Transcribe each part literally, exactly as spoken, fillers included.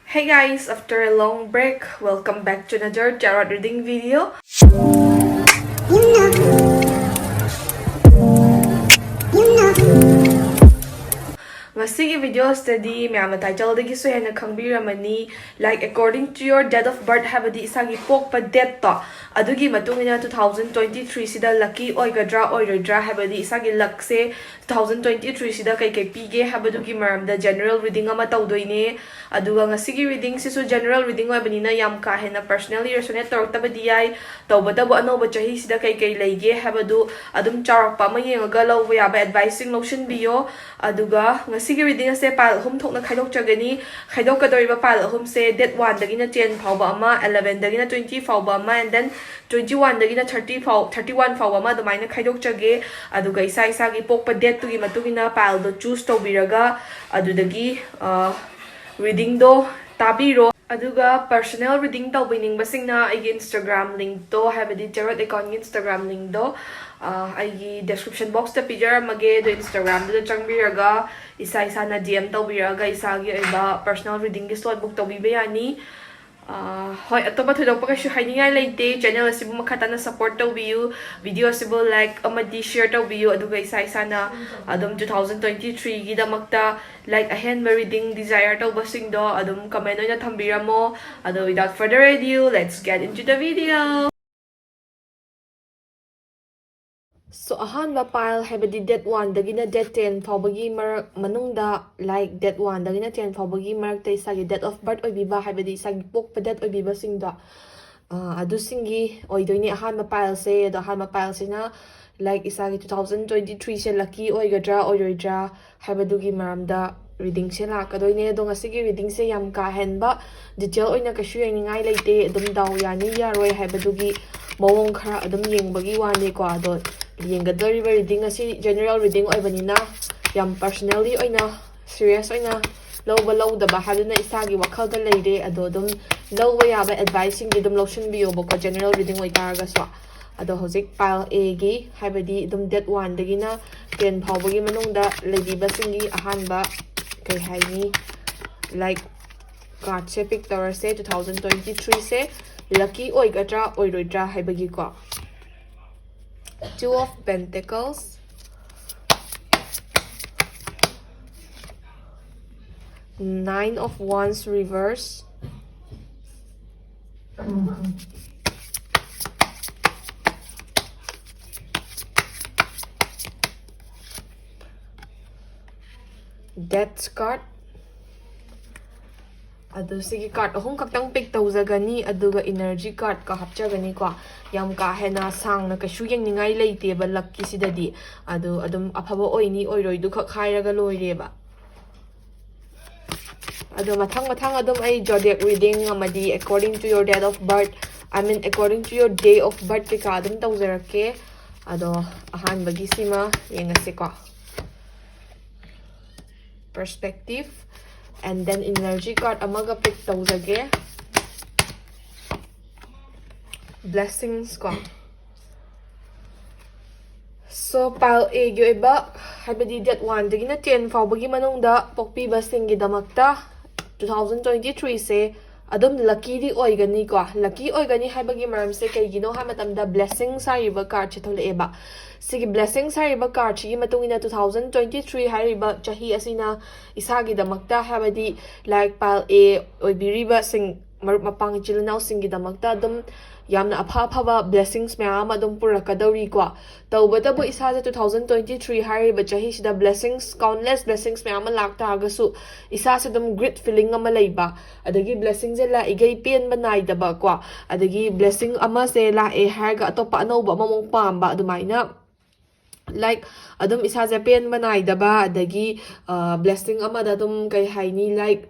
Hey guys, after a long break, welcome back to another tarot reading video. ꯉꯁꯤꯒꯤ video ꯁꯤꯗꯗꯤ ꯃꯌꯥꯝꯅ title ꯗꯒꯤꯁꯨ ꯍꯦꯟꯅ ꯈꯪꯕꯤꯔꯝꯃꯅꯤ, like, according to your date of birth ꯍꯥꯏꯕꯗꯤ ꯏꯁꯥꯒꯤ ꯄꯣꯛꯄ date ꯇꯣ, ꯑꯗꯨꯒꯤ ꯃꯇꯨꯡ ꯏꯟꯅ two thousand twenty three ꯁꯤꯗ lucky ꯑꯣꯏꯒꯗ꯭ꯔꯥ ꯑꯣꯏꯔꯣꯏꯗ꯭ꯔꯥ ꯍꯥꯏꯕꯗꯤ ꯏꯁꯥꯒꯤ luck ꯁꯦ two thousand twenty three ꯁꯤꯗ ꯀꯩꯀꯩ ꯄꯤꯒꯦ ꯍꯥꯏꯕꯗꯨꯒꯤ ꯃꯔꯝꯗ general reading ꯑꯃ ꯇꯧꯗꯣꯏꯅꯦ꯫ ꯑꯗꯨꯒ ꯉꯁꯤꯒꯤ reading ꯁꯤꯁꯨ general reading ꯑꯣꯏꯕꯅꯤꯅ ꯌꯥꯝ ꯀꯥ ꯍꯦꯟꯅ personally resonate ꯇꯧꯔꯛꯇꯕꯗꯤ ꯌꯥꯏ꯫ ꯇꯧꯕꯇꯕꯨ ꯑꯅꯧꯕ ꯆꯍꯤꯁꯤꯗ ꯀꯩꯀꯩ ꯂꯩꯒꯦ ꯍꯥꯏꯕꯗꯨ ꯑꯗꯨꯝ ꯆꯥꯎꯔꯥꯛꯄ ꯑꯃ ꯌꯦꯡꯉꯒ ꯂꯧꯕ ꯌꯥꯕ advice ꯁꯤꯡ ꯂꯧꯁꯤꯟꯕꯤꯌꯣ꯫ ꯑꯗꯨꯒ ꯉꯁꯤꯒꯤ reading ꯑꯁꯦ pile ꯑꯍꯨꯝ ꯊꯣꯛꯅ ꯈꯥꯏꯗꯣꯛꯆꯒꯅꯤ꯫ ꯈꯥꯏꯗꯣꯛꯀꯗꯧꯔꯤꯕ pile ꯑꯍꯨꯝꯁꯦ date one ꯗꯒꯤꯅ ten ꯐꯥꯎꯕ ꯑꯃ, eleven ꯗꯒꯤꯅ twenty ꯐꯥꯎꯕ ꯑꯃ, and then twenty one ꯗꯒꯤꯅ thirty ꯐꯥꯎ, thirty one ꯐꯥꯎꯕ ꯑꯃ ꯑꯗꯨꯃꯥꯏꯅ ꯈꯥꯏꯗꯣꯛꯆꯒꯦ꯫ ꯑꯗꯨꯒ ꯏꯁꯥ ꯏꯁꯥꯒꯤ ꯄꯣꯛꯄ date ꯇꯨꯒꯤ ꯃꯇꯨꯡ ꯏꯟꯅ pile ꯗꯣ choose ꯇꯧꯕꯤꯔꯒ ꯑꯗꯨꯗꯒꯤ, ꯑ, reading ꯗꯣ ꯇꯥꯕꯤꯔꯣ꯫ ꯑꯗꯨꯒ personal reading ꯇꯧꯕꯤꯅꯤꯡꯕꯁꯤꯡꯅ ꯑꯩꯒꯤ Instagram link ꯇꯣ, ꯍꯥꯏꯕꯗꯤ tarot account ꯀꯤ Instagram link ꯗꯣ, ꯑ, ꯑꯩꯒꯤ description box ꯇ ꯄꯤꯖꯔꯝꯃꯒꯦ꯫ ꯑꯗꯣ Instagram ꯗꯨꯗ ꯆꯪꯕꯤꯔꯒ ꯏꯁꯥ ꯏꯁꯥꯅ D M ꯇꯧꯕꯤꯔꯛꯑꯒ ꯏꯁꯥꯒꯤ ꯑꯣꯏꯕ personal reading ꯒꯤ slot book ꯇꯧꯕꯤꯕ ꯌꯥꯅꯤ꯫ ꯑ, ꯍꯣꯏ, ꯑꯇꯣꯞꯄ ꯊꯣꯏꯗꯣꯛꯄ ꯀꯩꯁꯨ ꯍꯥꯏꯅꯤꯡꯉꯥꯏ ꯂꯩꯇꯦ꯫ Channel ꯑꯁꯤꯕꯨ ꯃꯈꯥ ꯇꯥꯅ support ꯇꯧꯕꯤꯌꯨ, video ꯑꯁꯤꯕꯨ like ꯑꯃꯗꯤ share ꯇꯧꯕꯤꯌꯨ, ꯑꯗꯨꯒ ꯏꯁꯥ ꯏꯁꯥꯅ ꯑꯗꯨꯝ two thousand twenty three ꯒꯤꯗꯃꯛꯇ, like, ꯑꯍꯦꯟꯕ reading desire ꯇꯧꯕꯁꯤꯡꯗꯣ ꯑꯗꯨꯝ comment ꯑꯣꯏꯅ ꯊꯝꯕꯤꯔꯝꯃꯣ꯫ ꯑꯗꯣ without further ado, let's get into the video. So, ꯑꯍꯥꯟꯕ pile ꯍꯥꯏꯕꯗꯤ date one ꯗꯒꯤꯅ date ten ꯐꯥꯎꯕꯒꯤ ꯃꯔꯛ, ꯃꯅꯨꯡꯗ, like, date one ꯗꯒꯤꯅ ten ꯐꯥꯎꯕꯒꯤ ꯃꯔꯛꯇ ꯏꯁꯥꯒꯤ date of birth ꯑꯣꯏꯕꯤꯕ, ꯍꯥꯏꯕꯗꯤ ꯏꯁꯥꯒꯤ ꯄꯣꯛꯄ date ꯑꯣꯏꯕꯤꯕꯁꯤꯡꯗꯣ, ꯑ, ꯑꯗꯨꯁꯤꯡꯒꯤ ꯑꯣꯏꯗꯣꯏꯅꯦ ꯑꯍꯥꯟꯕ pile ꯁꯦ꯫ ꯑꯗꯣ ꯑꯍꯥꯟꯕ pile ꯁꯤꯅ, like, ꯏꯁꯥꯒꯤ two thousand twenty three ꯁꯦ lucky ꯑꯣꯏꯒꯗ꯭ꯔꯥ ꯑꯣꯏꯔꯣꯏꯗ꯭ꯔꯥ ꯍꯥꯏꯕꯗꯨꯒꯤ ꯃꯔꯝꯗ reading ꯁꯦ ꯂꯥꯛꯀꯗꯣꯏꯅꯦ꯫ ꯑꯗꯣ ꯉꯁꯤꯒꯤ reading ꯁꯦ ꯌꯥꯝ ꯀꯥ ꯍꯦꯟꯕ detail ꯑꯣꯏꯅ ꯀꯩꯁꯨ ꯌꯦꯡꯅꯤꯡꯉꯥꯏ ꯂꯩꯇꯦ꯫ ꯑꯗꯨꯝ ꯗꯥꯎ ꯌꯥꯅꯤ ꯌꯥꯔꯣꯏ ꯍꯥꯏꯕꯗꯨꯒꯤ ꯃꯑꯣꯡ ꯈꯔ ꯑꯗꯨꯝ ꯌꯦꯡꯕꯒꯤ ꯋꯥꯅꯤꯀꯣ꯫ ꯑꯗꯣ ꯌꯦꯡꯒꯗꯧꯔꯤꯕ reading ꯑꯁꯤ general reading ꯑꯣꯏꯕꯅꯤꯅ ꯌꯥꯝ personally ꯑꯣꯏꯅ, serious ꯑꯣꯏꯅ ꯂꯧꯕ ꯂꯧꯗꯕ ꯍꯥꯏꯗꯨꯅ ꯏꯁꯥꯒꯤ ꯋꯥꯈꯜꯗ ꯂꯩꯔꯦ꯫ ꯑꯗꯣ ꯑꯗꯨꯝ ꯂꯧꯕ ꯌꯥꯕ advice ꯁꯤꯡꯗꯤ ꯑꯗꯨꯝ ꯂꯧꯁꯤꯟꯕꯤꯌꯣꯕꯀꯣ, general reading ꯑꯣꯏꯇꯥꯔꯒꯁꯨ꯫ ꯑꯗꯣ ꯍꯧꯖꯤꯛ pile A ꯒꯤ, ꯍꯥꯏꯕꯗꯤ ꯑꯗꯨꯝ date one ꯗꯒꯤꯅ ten ꯐꯥꯎꯕꯒꯤ ꯃꯅꯨꯡꯗ ꯂꯩꯕꯤꯕꯁꯤꯡꯒꯤ ꯑꯍꯥꯟꯕ, ꯀꯩ ꯍꯥꯏꯅꯤ, like, cardꯁꯦ pick ꯇꯧꯔꯁꯦ꯫ Two thousand twenty threeꯁꯦ lucky ꯑꯣꯏꯒꯗ꯭ꯔꯥ ꯑꯣꯏꯔꯣꯏꯗ꯭ꯔꯥ ꯍꯥꯏꯕꯒꯤꯀꯣ꯫ Two of Pentacles, Nine of Wands reverse, Death card, ꯑꯗꯨ ꯁꯤꯒꯤ card ꯑꯍꯨꯝ ꯈꯛꯇꯪ pick ꯇꯧꯖꯒꯅꯤ, ꯑꯗꯨꯒ energy cardꯀ ꯍꯥꯞꯆꯒꯅꯤꯀꯣ꯫ ꯌꯥꯝ ꯀꯥ ꯍꯦꯟꯅ ꯁꯥꯡꯅ ꯀꯩꯁꯨ ꯌꯦꯡꯅꯤꯡꯉꯥꯏ ꯂꯩꯇꯦꯕ luckꯀꯤꯁꯤꯗꯗꯤ꯫ ꯑꯗꯨ ꯑꯗꯨꯝ ꯑꯐꯕ ꯑꯣꯏꯅꯤ ꯑꯣꯏꯔꯣꯏꯗꯨ ꯈꯛ ꯍꯥꯏꯔꯒ ꯂꯣꯏꯔꯦꯕ꯫ ꯑꯗꯣ ꯃꯊꯪ ꯃꯊꯪ ꯑꯗꯨꯝ ꯑꯩ zodiac reading ꯑꯃꯗꯤ according to your date of birth, I mean, according to your day of birth ꯀꯩꯀꯥ ꯑꯗꯨꯝ ꯇꯧꯖꯔꯛꯀꯦ꯫ ꯑꯗꯣ ꯑꯍꯥꯟꯕꯒꯤꯁꯤꯃ ꯌꯦꯡꯉꯁꯤꯀꯣ꯫ Perspective, and then energy card ꯑꯃꯒ pick ꯇꯧꯖꯒꯦ꯫ Blessings ꯀꯣ꯫ So, pile Aꯒꯤ ꯑꯣꯏꯕ, ꯍꯥꯏꯕꯗꯤ date oneꯗꯒꯤꯅ ten ꯐꯥꯎꯕꯒꯤ ꯃꯅꯨꯡꯗ ꯄꯣꯛꯄꯤꯕꯁꯤꯡꯒꯤꯗꯃꯛꯇ two thousand twenty threeꯁꯦ ꯑꯗꯨꯝ luckyꯗꯤ ꯑꯣꯏꯒꯅꯤꯀꯣ꯫ Lucky ꯑꯣꯏꯒꯅꯤ ꯍꯥꯏꯕꯒꯤ ꯃꯔꯝꯁꯦ ꯀꯩꯒꯤꯅꯣ ꯍꯥꯏꯕ ꯃꯇꯝꯗ blessings ꯍꯥꯏꯔꯤꯕ cardꯁꯦ ꯊꯣꯛꯂꯛꯑꯦꯕ꯫ ꯁꯤꯒꯤ blessings ꯍꯥꯏꯔꯤꯕ cardꯁꯤꯒꯤ ꯃꯇꯨꯡ ꯏꯟꯅ two thousand twenty three ꯍꯥꯏꯔꯤꯕ ꯆꯍꯤ ꯑꯁꯤꯅ ꯏꯁꯥꯒꯤꯗꯃꯛꯇ, ꯍꯥꯏꯕꯗꯤ like pile A ꯑꯣꯏꯕꯤꯔꯤꯕꯁꯤꯡ, ꯃꯔꯨꯞ ꯃꯄꯥꯡ ꯏꯆꯤꯜ ꯏꯅꯥꯎꯁꯤꯡꯒꯤꯗꯃꯛꯇ ꯑꯗꯨꯝ ꯌꯥꯝꯅ ꯑꯐ ꯑꯐꯕ blessings ꯃꯌꯥꯝ ꯑꯃ ꯑꯗꯨꯝ ꯄꯨꯔꯛꯀꯗꯧꯔꯤꯀꯣ꯫ ꯇꯧꯕꯇꯕꯨ ꯏꯁꯥꯁꯦ two thousand twenty three ꯍꯥꯏꯔꯤꯕ ꯆꯍꯤꯁꯤꯗ blessings, countless blessings ꯃꯌꯥꯝ ꯑꯃ ꯂꯥꯛꯇꯥꯔꯒꯁꯨ ꯏꯁꯥꯁꯦ ꯑꯗꯨꯝ greed feeling ꯑꯃ ꯂꯩꯕ, ꯑꯗꯒꯤ blessingꯁꯦ ꯂꯥꯛꯏꯈꯩ ꯄꯦꯟꯕ ꯅꯥꯏꯗꯕ ꯀꯣ, ꯑꯗꯒꯤ blessing ꯑꯃꯁꯦ ꯂꯥꯛꯑꯦ ꯍꯥꯏꯔꯒ ꯑꯇꯣꯞꯄ ꯑꯅꯧꯕ ꯑꯃꯃꯨꯛ ꯄꯥꯝꯕ, ꯑꯗꯨꯃꯥꯏꯅ like ꯑꯗꯨꯝ ꯏꯁꯥꯁꯦ ꯄꯦꯟꯕ ꯅꯥꯏꯗꯕ, ꯑꯗꯒꯤ blessing ꯑꯃꯗ ꯑꯗꯨꯝ ꯀꯩ ꯍꯥꯏꯅꯤ, like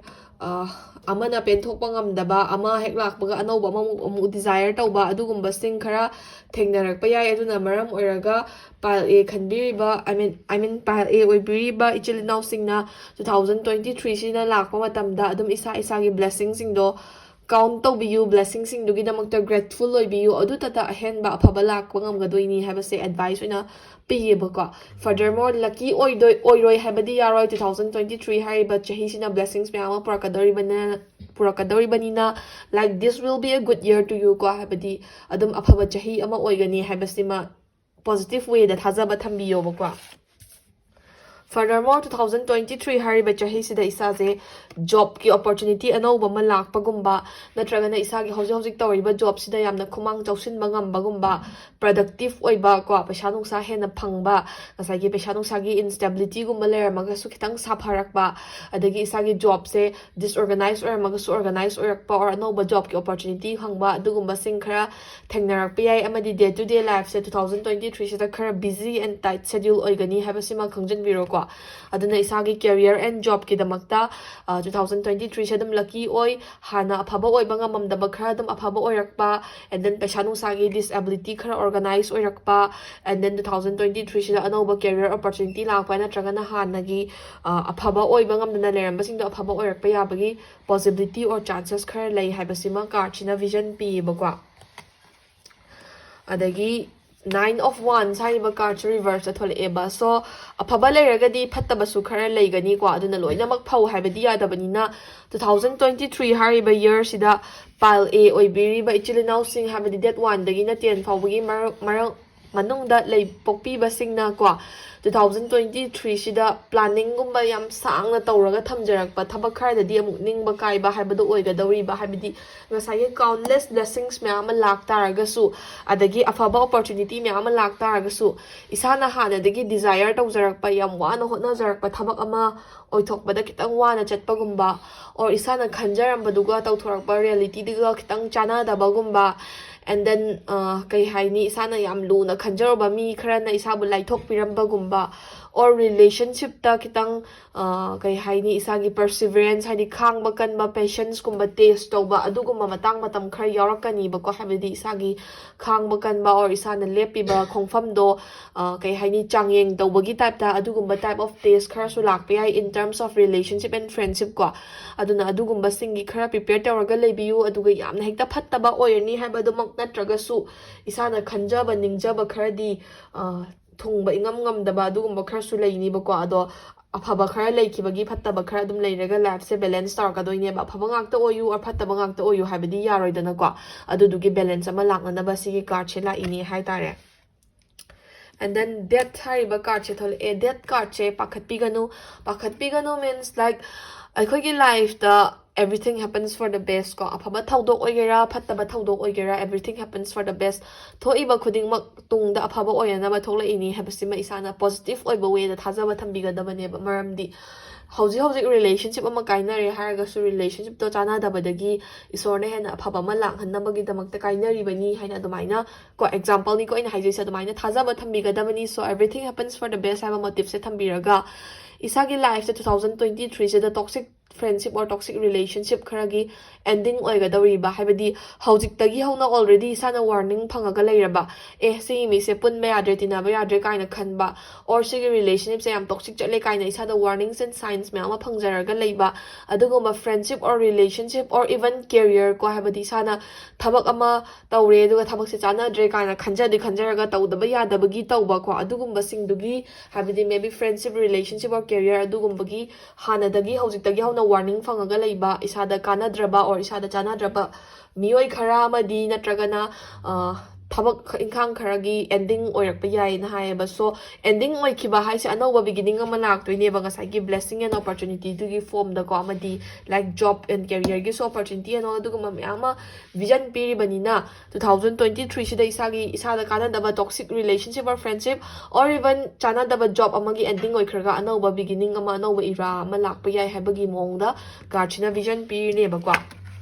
ꯑꯃꯅ ꯄꯦꯟꯊꯣꯛꯄ ꯉꯝꯗꯕ, ꯑꯃ ꯍꯦꯛ ꯂꯥꯛꯄꯒ ꯑꯅꯧꯕ ꯑꯃꯃꯨꯛ ꯑꯃꯨꯛ desire ꯇꯧꯕ, ꯑꯗꯨꯒꯨꯝꯕꯁꯤꯡ ꯈꯔ ꯊꯦꯡꯅꯔꯛꯄ ꯌꯥꯏ꯫ ꯑꯗꯨꯅ ꯃꯔꯝ ꯑꯣꯏꯔꯒ pile A ꯈꯟꯕꯤꯔꯤꯕ, I mean, I mean pile A ꯑꯣꯏꯕꯤꯔꯤꯕ ꯏꯆꯤꯜ ꯏꯅꯥꯎꯁꯤꯡꯅ two thousand twenty threeꯁꯤꯅ ꯂꯥꯛꯄ ꯃꯇꯝꯗ ꯑꯗꯨꯝ ꯏꯁꯥ ꯏꯁꯥꯒꯤ blessingꯁꯤꯡꯗꯣ count ꯇꯧꯕꯤꯌꯨ, blessingꯁꯤꯡꯗꯨꯒꯤꯗꯃꯛꯇ grateful ꯑꯣꯏꯕꯤꯌꯨ, ꯑꯗꯨꯇꯇ ꯑꯍꯦꯟꯕ ꯑꯐꯕ ꯂꯥꯛꯄ ꯉꯝꯒꯗꯣꯏꯅꯤ ꯍꯥꯏꯕꯁꯦ advice ꯑꯣꯏꯅ ꯄꯤꯌꯦꯕꯀꯣ. Furthermore, lucky ꯑꯣꯏꯗꯣꯏ ꯑꯣꯏꯔꯣꯏ ꯍꯥꯏꯕꯗꯤ ꯌꯥꯔꯣꯏ. Two thousand twenty three ꯍꯥꯏꯔꯤꯕ ꯆꯍꯤꯁꯤꯅ blessings ꯃꯌꯥꯝ ꯑꯃ ꯄꯨꯔꯛꯀꯗꯧꯔꯤꯕꯅ ꯄꯨꯔꯛꯀꯗꯧꯔꯤꯕꯅꯤꯅ, like, this will be a good year to you ꯀꯣ, ꯍꯥꯏꯕꯗꯤ ꯑꯗꯨꯝ ꯑꯐꯕ ꯆꯍꯤ ꯑꯃ ꯑꯣꯏꯒꯅꯤ ꯍꯥꯏꯕꯁꯤꯃ positive wayꯗ ꯊꯥꯖꯕ ꯊꯝꯕꯤꯌꯣꯕꯀꯣ. Furthermore, two thousand twenty three ꯍꯥꯏꯔꯤꯕ ꯆꯍꯤꯁꯤꯗ ꯏꯁꯥꯁꯦ jobꯀꯤ opportunity ꯑꯅꯧꯕ ꯑꯃ ꯂꯥꯛꯄꯒꯨꯝꯕ, ꯅꯠꯇ꯭ꯔꯒꯅ ꯏꯁꯥꯒꯤ ꯍꯧꯖꯤꯛ ꯍꯧꯖꯤꯛ ꯇꯧꯔꯤꯕ jobꯁꯤꯗ ꯌꯥꯝꯅ ꯈꯨꯃꯥꯡ ꯆꯥꯎꯁꯤꯟꯕ ꯉꯝꯕꯒꯨꯝꯕ, productive ꯑꯣꯏꯕ ꯀꯣ, ꯄꯩꯁꯥ ꯅꯨꯡꯁꯥ ꯍꯦꯟꯅ ꯐꯪꯕ, ꯉꯁꯥꯏꯒꯤ ꯄꯩꯁꯥ ꯅꯨꯡꯁꯥꯒꯤ instabilityꯒꯨꯝꯕ ꯂꯩꯔꯝꯃꯒꯁꯨ ꯈꯤꯇꯪ ꯁꯥꯐꯔꯛꯄ, ꯑꯗꯒꯤ ꯏꯁꯥꯒꯤ jobꯁꯦ disorganize ꯑꯣꯏꯔꯝꯃꯒꯁꯨ organize ꯑꯣꯏꯔꯛꯄ, or ꯑꯅꯧꯕ jobꯀꯤ opportunity ꯐꯪꯕ, ꯑꯗꯨꯒꯨꯝꯕꯁꯤꯡ ꯈꯔ ꯊꯦꯡꯅꯔꯛꯄ ꯌꯥꯏ꯫ ꯑꯃꯗꯤ day to day lifeꯁꯦ two thousand twenty threeꯁꯤꯗ ꯈꯔ busy and tight schedule ꯑꯣꯏꯒꯅꯤ ꯍꯥꯏꯕꯁꯤꯃ ꯈꯪꯖꯤꯟꯕꯤꯔꯣꯀꯣ. ꯑꯗꯨꯅ ꯏꯁꯥꯒꯤ career and jobꯀꯤꯗꯃꯛꯇ two thousand twenty threeꯁꯦ ꯑꯗꯨꯝ lucky ꯑꯣꯏ, ꯍꯥꯟꯅ ꯑꯐꯕ ꯑꯣꯏꯕ ꯉꯝꯃꯝꯗꯕ ꯈꯔ ꯑꯗꯨꯝ ꯑꯐꯕ ꯑꯣꯏꯔꯛꯄ, and then ꯄꯩꯁꯥ ꯅꯨꯡꯁꯥꯒꯤ disability ꯈꯔ organize ꯑꯣꯏꯔꯛꯄ, and then two thousand twenty threeꯁꯤꯗ ꯑꯅꯧꯕ career opportunity ꯂꯥꯛꯄ, ꯅꯠꯇ꯭ꯔꯒꯅ ꯍꯥꯟꯅꯒꯤ ꯑꯐꯕ ꯑꯣꯏꯕ ꯉꯝꯗꯅ ꯂꯩꯔꯝꯕꯁꯤꯡꯗꯣ ꯑꯐꯕ ꯑꯣꯏꯔꯛꯄ ꯌꯥꯕꯒꯤ possibility or chances ꯈꯔ ꯂꯩ ꯍꯥꯏꯕꯁꯤꯃ cardꯁꯤꯅ vision ꯄꯤꯌꯦꯕꯀꯣ. ꯑꯗꯒꯤ Nine of Wands ꯍꯥꯏꯔꯤꯕ cardꯁꯦ reverseꯇ ꯊꯣꯛꯂꯛꯑꯦꯕ. So, ꯑꯐꯕ ꯂꯩꯔꯒꯗꯤ ꯐꯠꯇꯕꯁꯨ ꯈꯔ ꯂꯩꯒꯅꯤꯀꯣ, ꯑꯗꯨꯅ ꯂꯣꯏꯅꯃꯛ ꯐꯧ ꯍꯥꯏꯕꯗꯤ ꯌꯥꯗꯕꯅꯤꯅ, two thousand twenty three ꯍꯥꯏꯔꯤꯕ yearꯁꯤꯗ pile A ꯑꯣꯏꯕꯤꯔꯤꯕ ꯏꯆꯤꯜ ꯏꯅꯥꯎꯁꯤꯡ, ꯍꯥꯏꯕꯗꯤ date oneꯗꯒꯤꯅ ten ꯐꯥꯎꯕꯒꯤ ꯃꯔꯛ ꯃꯔꯛ ꯃꯅꯨꯡꯗ ꯂꯩ ꯄꯣꯛꯄꯤꯕꯁꯤꯡꯅ ꯀꯣ, two thousand twenty threeꯁꯤꯗ planningꯒꯨꯝꯕ ꯌꯥꯝ ꯁꯥꯡꯅ ꯇꯧꯔꯒ ꯊꯝꯖꯔꯛꯄ ꯊꯕꯛ ꯈꯔꯗꯗꯤ ꯑꯃꯨꯛ ꯅꯤꯡꯕ ꯀꯥꯏꯕ ꯍꯥꯏꯕꯗꯣ ꯑꯣꯏꯒꯗꯧꯔꯤꯕ, ꯍꯥꯏꯕꯗꯤ ꯉꯁꯥꯏꯒꯤ countless blessings ꯃꯌꯥꯝ ꯑꯃ ꯂꯥꯛ ꯇꯥꯔꯒꯁꯨ, ꯑꯗꯒꯤ ꯑꯐꯕ opportunity ꯃꯌꯥꯝ ꯑꯃ ꯂꯥꯛ ꯇꯥꯔꯒꯁꯨ, ꯏꯁꯥꯅ ꯍꯥꯟꯅꯗꯒꯤ desire ꯇꯧꯖꯔꯛꯄ, ꯌꯥꯝ ꯋꯥꯅ ꯍꯣꯠꯅꯖꯔꯛꯄ ꯊꯕꯛ ꯑꯃ ꯑꯣꯏꯊꯣꯛꯄꯗ ꯈꯤꯇꯪ ꯋꯥꯅ ꯆꯠꯄꯒꯨꯝꯕ, or ꯏꯁꯥꯅ ꯈꯟꯖꯔꯝꯕꯗꯨꯒ ꯇꯧꯊꯣꯔꯛꯄ realityꯗꯨꯒ ꯈꯤꯇꯪ ꯆꯥꯟꯅꯗꯕꯒꯨꯝꯕ, and then ꯀꯩ ꯍꯥꯏꯅꯤ, ꯏꯁꯥꯅ ꯌꯥꯝ ꯂꯨꯅ ꯈꯟꯖꯔꯨꯕ ꯃꯤ ꯈꯔꯅ ꯏꯁꯥꯕꯨ ꯂꯥꯏꯊꯣꯛꯄꯤꯔꯝꯕꯒꯨꯝꯕ, or relationshipꯇ ꯈꯤꯇꯪ ꯀꯩ ꯍꯥꯏꯅꯤ, ꯏꯁꯥꯒꯤ perseverance, ꯍꯥꯏꯗꯤ ꯈꯥꯡꯕ ꯀꯟꯕ, patienceꯀꯨꯝꯕ test ꯇꯧꯕ, ꯑꯗꯨꯒꯨꯝꯕ ꯃꯇꯥꯡ ꯃꯇꯝ ꯈꯔ ꯌꯥꯎꯔꯛꯀꯅꯤꯕꯀꯣ꯫ ꯍꯥꯏꯕꯗꯤ ꯏꯁꯥꯒꯤ ꯈꯥꯡꯕ ꯀꯟꯕ or ꯏꯁꯥꯅ ꯂꯦꯞꯄꯤꯕ ꯈꯣꯡꯐꯝꯗꯣ ꯀꯩ ꯍꯥꯏꯅꯤ, ꯆꯥꯡꯌꯦꯡ ꯇꯧꯕꯒꯤ typeꯇ ꯑꯗꯨꯒꯨꯝꯕ type of test ꯈꯔꯁꯨ ꯂꯥꯛꯄ ꯌꯥꯏ in terms of relationship and friendship ꯀꯣ꯫ ꯑꯗꯨꯅ ꯑꯗꯨꯒꯨꯝꯕꯁꯤꯡꯒꯤ ꯈꯔ prepare ꯇꯧꯔꯒ ꯂꯩꯕꯤꯌꯨ꯫ ꯑꯗꯨꯒ ꯌꯥꯝꯅ ꯍꯦꯛꯇ ꯐꯠꯇꯕ ꯑꯣꯏꯔꯅꯤ ꯍꯥꯏꯕꯗꯨꯃꯛ ꯅꯠꯇ꯭ꯔꯒꯁꯨ, ꯏꯁꯥꯅ ꯈꯟꯖꯕ ꯅꯤꯡꯖꯕ ꯈꯔꯗꯤ ꯊꯨꯡꯕ ꯏꯉꯝ ꯉꯝꯗꯕ ꯑꯗꯨꯒꯨꯝꯕ ꯈꯔꯁꯨ ꯂꯩꯅꯤꯕꯀꯣ꯫ ꯑꯗꯣ ꯑꯐꯕ ꯈꯔ ꯂꯩꯈꯤꯕꯒꯤ ꯐꯠꯇꯕ ꯈꯔ ꯑꯗꯨꯝ ꯂꯩꯔꯒ lifeꯁꯦ balance ꯇꯧꯔꯛꯀꯗꯣꯏꯅꯦꯕ꯫ ꯑꯐꯕ ꯉꯥꯛꯇ ꯑꯣꯏꯌꯨ or ꯐꯠꯇꯕ ꯉꯥꯛꯇ ꯑꯣꯏꯌꯨ ꯍꯥꯏꯕꯗꯤ ꯌꯥꯔꯣꯏꯗꯅꯀꯣ꯫ ꯑꯗꯨꯗꯨꯒꯤ balance ꯑꯃ ꯂꯥꯛꯅꯅꯕ ꯁꯤꯒꯤ cardꯁꯦ ꯂꯥꯛꯏꯅꯦ ꯍꯥꯏꯇꯥꯔꯦ꯫ And then Death ꯍꯥꯏꯔꯤꯕ cardꯁꯦ ꯊꯣꯛꯂꯛꯑꯦ꯫ Death cardꯁꯦ ꯄꯥꯈꯠꯄꯤꯒꯅꯨ꯫ ꯄꯥꯈꯠꯄꯤꯒꯅꯨ means, like, ꯑꯩꯈꯣꯏꯒꯤ lifeꯇ everything happens for the best ꯀꯣ꯫ ꯑꯐꯕ ꯊꯧꯗꯣꯛ ꯑꯣꯏꯒꯦꯔꯥ, ꯐꯠꯇꯕ ꯊꯧꯗꯣꯛ ꯑꯣꯏꯒꯦꯔꯥ, everything happens for the best꯫ ꯊꯣꯛꯏꯕ ꯈꯨꯗꯤꯡꯃꯛ ꯇꯨꯡꯗ ꯑꯐꯕ ꯑꯣꯏꯅꯅꯕ ꯊꯣꯛꯂꯛꯏꯅꯤ ꯍꯥꯏꯕꯁꯤꯃ ꯏꯁꯥꯅ positive ꯑꯣꯏꯕ wayꯗ ꯊꯥꯖꯕ ꯊꯝꯕꯤꯒꯗꯕꯅꯦꯕ꯫ ꯃꯔꯝꯗꯤ ꯍꯧꯖꯤꯛ ꯍꯧꯖꯤꯛ relationship ꯑꯃ ꯀꯥꯏꯅꯔꯦ ꯍꯥꯏꯔꯒꯁꯨ, relationshipꯇꯣ ꯆꯥꯟꯅꯗꯕꯗꯒꯤ ꯏꯁꯣꯔꯅ ꯍꯦꯟꯅ ꯑꯐꯕ ꯑꯃ ꯂꯥꯛꯍꯟꯅꯕꯒꯤꯗꯃꯛꯇ ꯀꯥꯏꯅꯔꯤꯕꯅꯤ ꯍꯥꯏꯅ ꯑꯗꯨꯃꯥꯏꯅ ꯀꯣ, exampleꯅꯤꯀꯣ ꯑꯩꯅ ꯍꯥꯏꯖꯩꯁꯦ, ꯑꯗꯨꯃꯥꯏꯅ ꯊꯥꯖꯕ ꯊꯝꯕꯤꯒꯗꯕꯅꯤ꯫ So everything happens for the best ꯍꯥꯏꯕ motiveꯁꯦ ꯊꯝꯕꯤꯔꯒ, ꯏꯁꯥꯒꯤ lifeꯁꯦ two thousand twenty threeꯁꯤꯗ toxic friendship or toxic relationship ꯈꯔꯒꯤ ending ꯑꯣꯏꯒꯗꯧꯔꯤꯕ, ꯍꯥꯏꯕꯗꯤ ꯍꯧꯖꯤꯛꯇꯒꯤ ꯍꯧꯅ already ꯏꯁꯥꯅ warning ꯐꯪꯉꯒ ꯂꯩꯔꯕ, ꯑꯦ, ꯁꯤꯒꯤ ꯃꯤꯁꯦ ꯄꯨꯟꯕ ꯌꯥꯗ꯭ꯔꯦ, ꯇꯤꯟꯅꯕ ꯌꯥꯗ꯭ꯔꯦ ꯀꯥꯏꯅ ꯈꯟꯕ, or ꯁꯤꯒꯤ relationshipꯁꯦ ꯌꯥꯝ toxic ꯆꯠꯂꯦ ꯀꯥꯏꯅ ꯏꯁꯥꯗ warnings and signs ꯃꯌꯥꯝ ꯑꯃ ꯐꯪꯖꯔꯒ ꯂꯩꯕ, ꯑꯗꯨꯒꯨꯝꯕ friendship or relationship or even career ꯀꯣ, ꯍꯥꯏꯕꯗꯤ ꯏꯁꯥꯅ ꯊꯕꯛ ꯑꯃ ꯇꯧꯔꯦ, ꯑꯗꯨꯒ ꯊꯕꯛꯁꯦ ꯆꯥꯟꯅꯗ꯭ꯔꯦ ꯀꯥꯏꯅ ꯈꯟꯖꯗꯤ ꯈꯟꯖꯔꯒ ꯇꯧꯗꯕ ꯌꯥꯗꯕꯒꯤ ꯇꯧꯕꯀꯣ, ꯑꯗꯨꯒꯨꯝꯕꯁꯤꯡꯗꯨꯒꯤ, ꯍꯥꯏꯕꯗꯤ maybe friendship, relationship or career, ꯑꯗꯨꯒꯨꯝꯕꯒꯤ ꯍꯥꯟꯅꯗꯒꯤ, ꯍꯧꯖꯤꯛꯇꯒꯤ ꯍꯧꯅ warning ꯐꯪꯉꯒ ꯂꯩꯕ, ꯏꯁꯥꯗ ꯀꯥꯟꯅꯗ꯭ꯔꯕ or ꯏꯁꯥꯗ ꯆꯥꯟꯅꯗ꯭ꯔꯕ ꯃꯤꯑꯣꯏ ꯈꯔ ꯑꯃꯗꯤ ꯅꯠꯇ꯭ꯔꯒꯅ, ꯑ, ꯊꯕꯛ ꯏꯪꯈꯥꯡ ꯈꯔꯒꯤ ending ꯑꯣꯏꯔꯛꯄ ꯌꯥꯏꯅ ꯍꯥꯏꯌꯦꯕ꯫ So ending ꯑꯣꯏꯈꯤꯕ ꯍꯥꯏꯁꯦ ꯑꯅꯧꯕ beginning ꯑꯃ ꯂꯥꯛꯇꯣꯏꯅꯦꯕ, ꯉꯁꯥꯏꯒꯤ blessing and opportunityꯗꯨꯒꯤ formꯗꯀꯣ, ꯑꯃꯗꯤ like job and careerꯒꯤꯁꯨ opportunity and all ꯑꯗꯨꯒꯨꯝꯕ ꯃꯌꯥꯝ ꯑꯃ vision ꯄꯤꯔꯤꯕꯅꯤꯅ, two thousand twenty threeꯁꯤꯗ ꯏꯁꯥꯒꯤ, ꯏꯁꯥꯗ ꯀꯥꯟꯅꯗꯕ toxic relationship or friendship or even ꯆꯥꯟꯅꯗꯕ job ꯑꯃꯒꯤ ending ꯑꯣꯏꯈ꯭ꯔꯒ ꯑꯅꯧꯕ beginning ꯑꯃ, ꯑꯅꯧꯕ era ꯑꯃ ꯂꯥꯛꯄ ꯌꯥꯏ ꯍꯥꯏꯕꯒꯤ ꯃꯑꯣꯡꯗ cardꯁꯤꯅ vision ꯄꯤꯔꯤꯅꯦꯕꯀꯣ꯫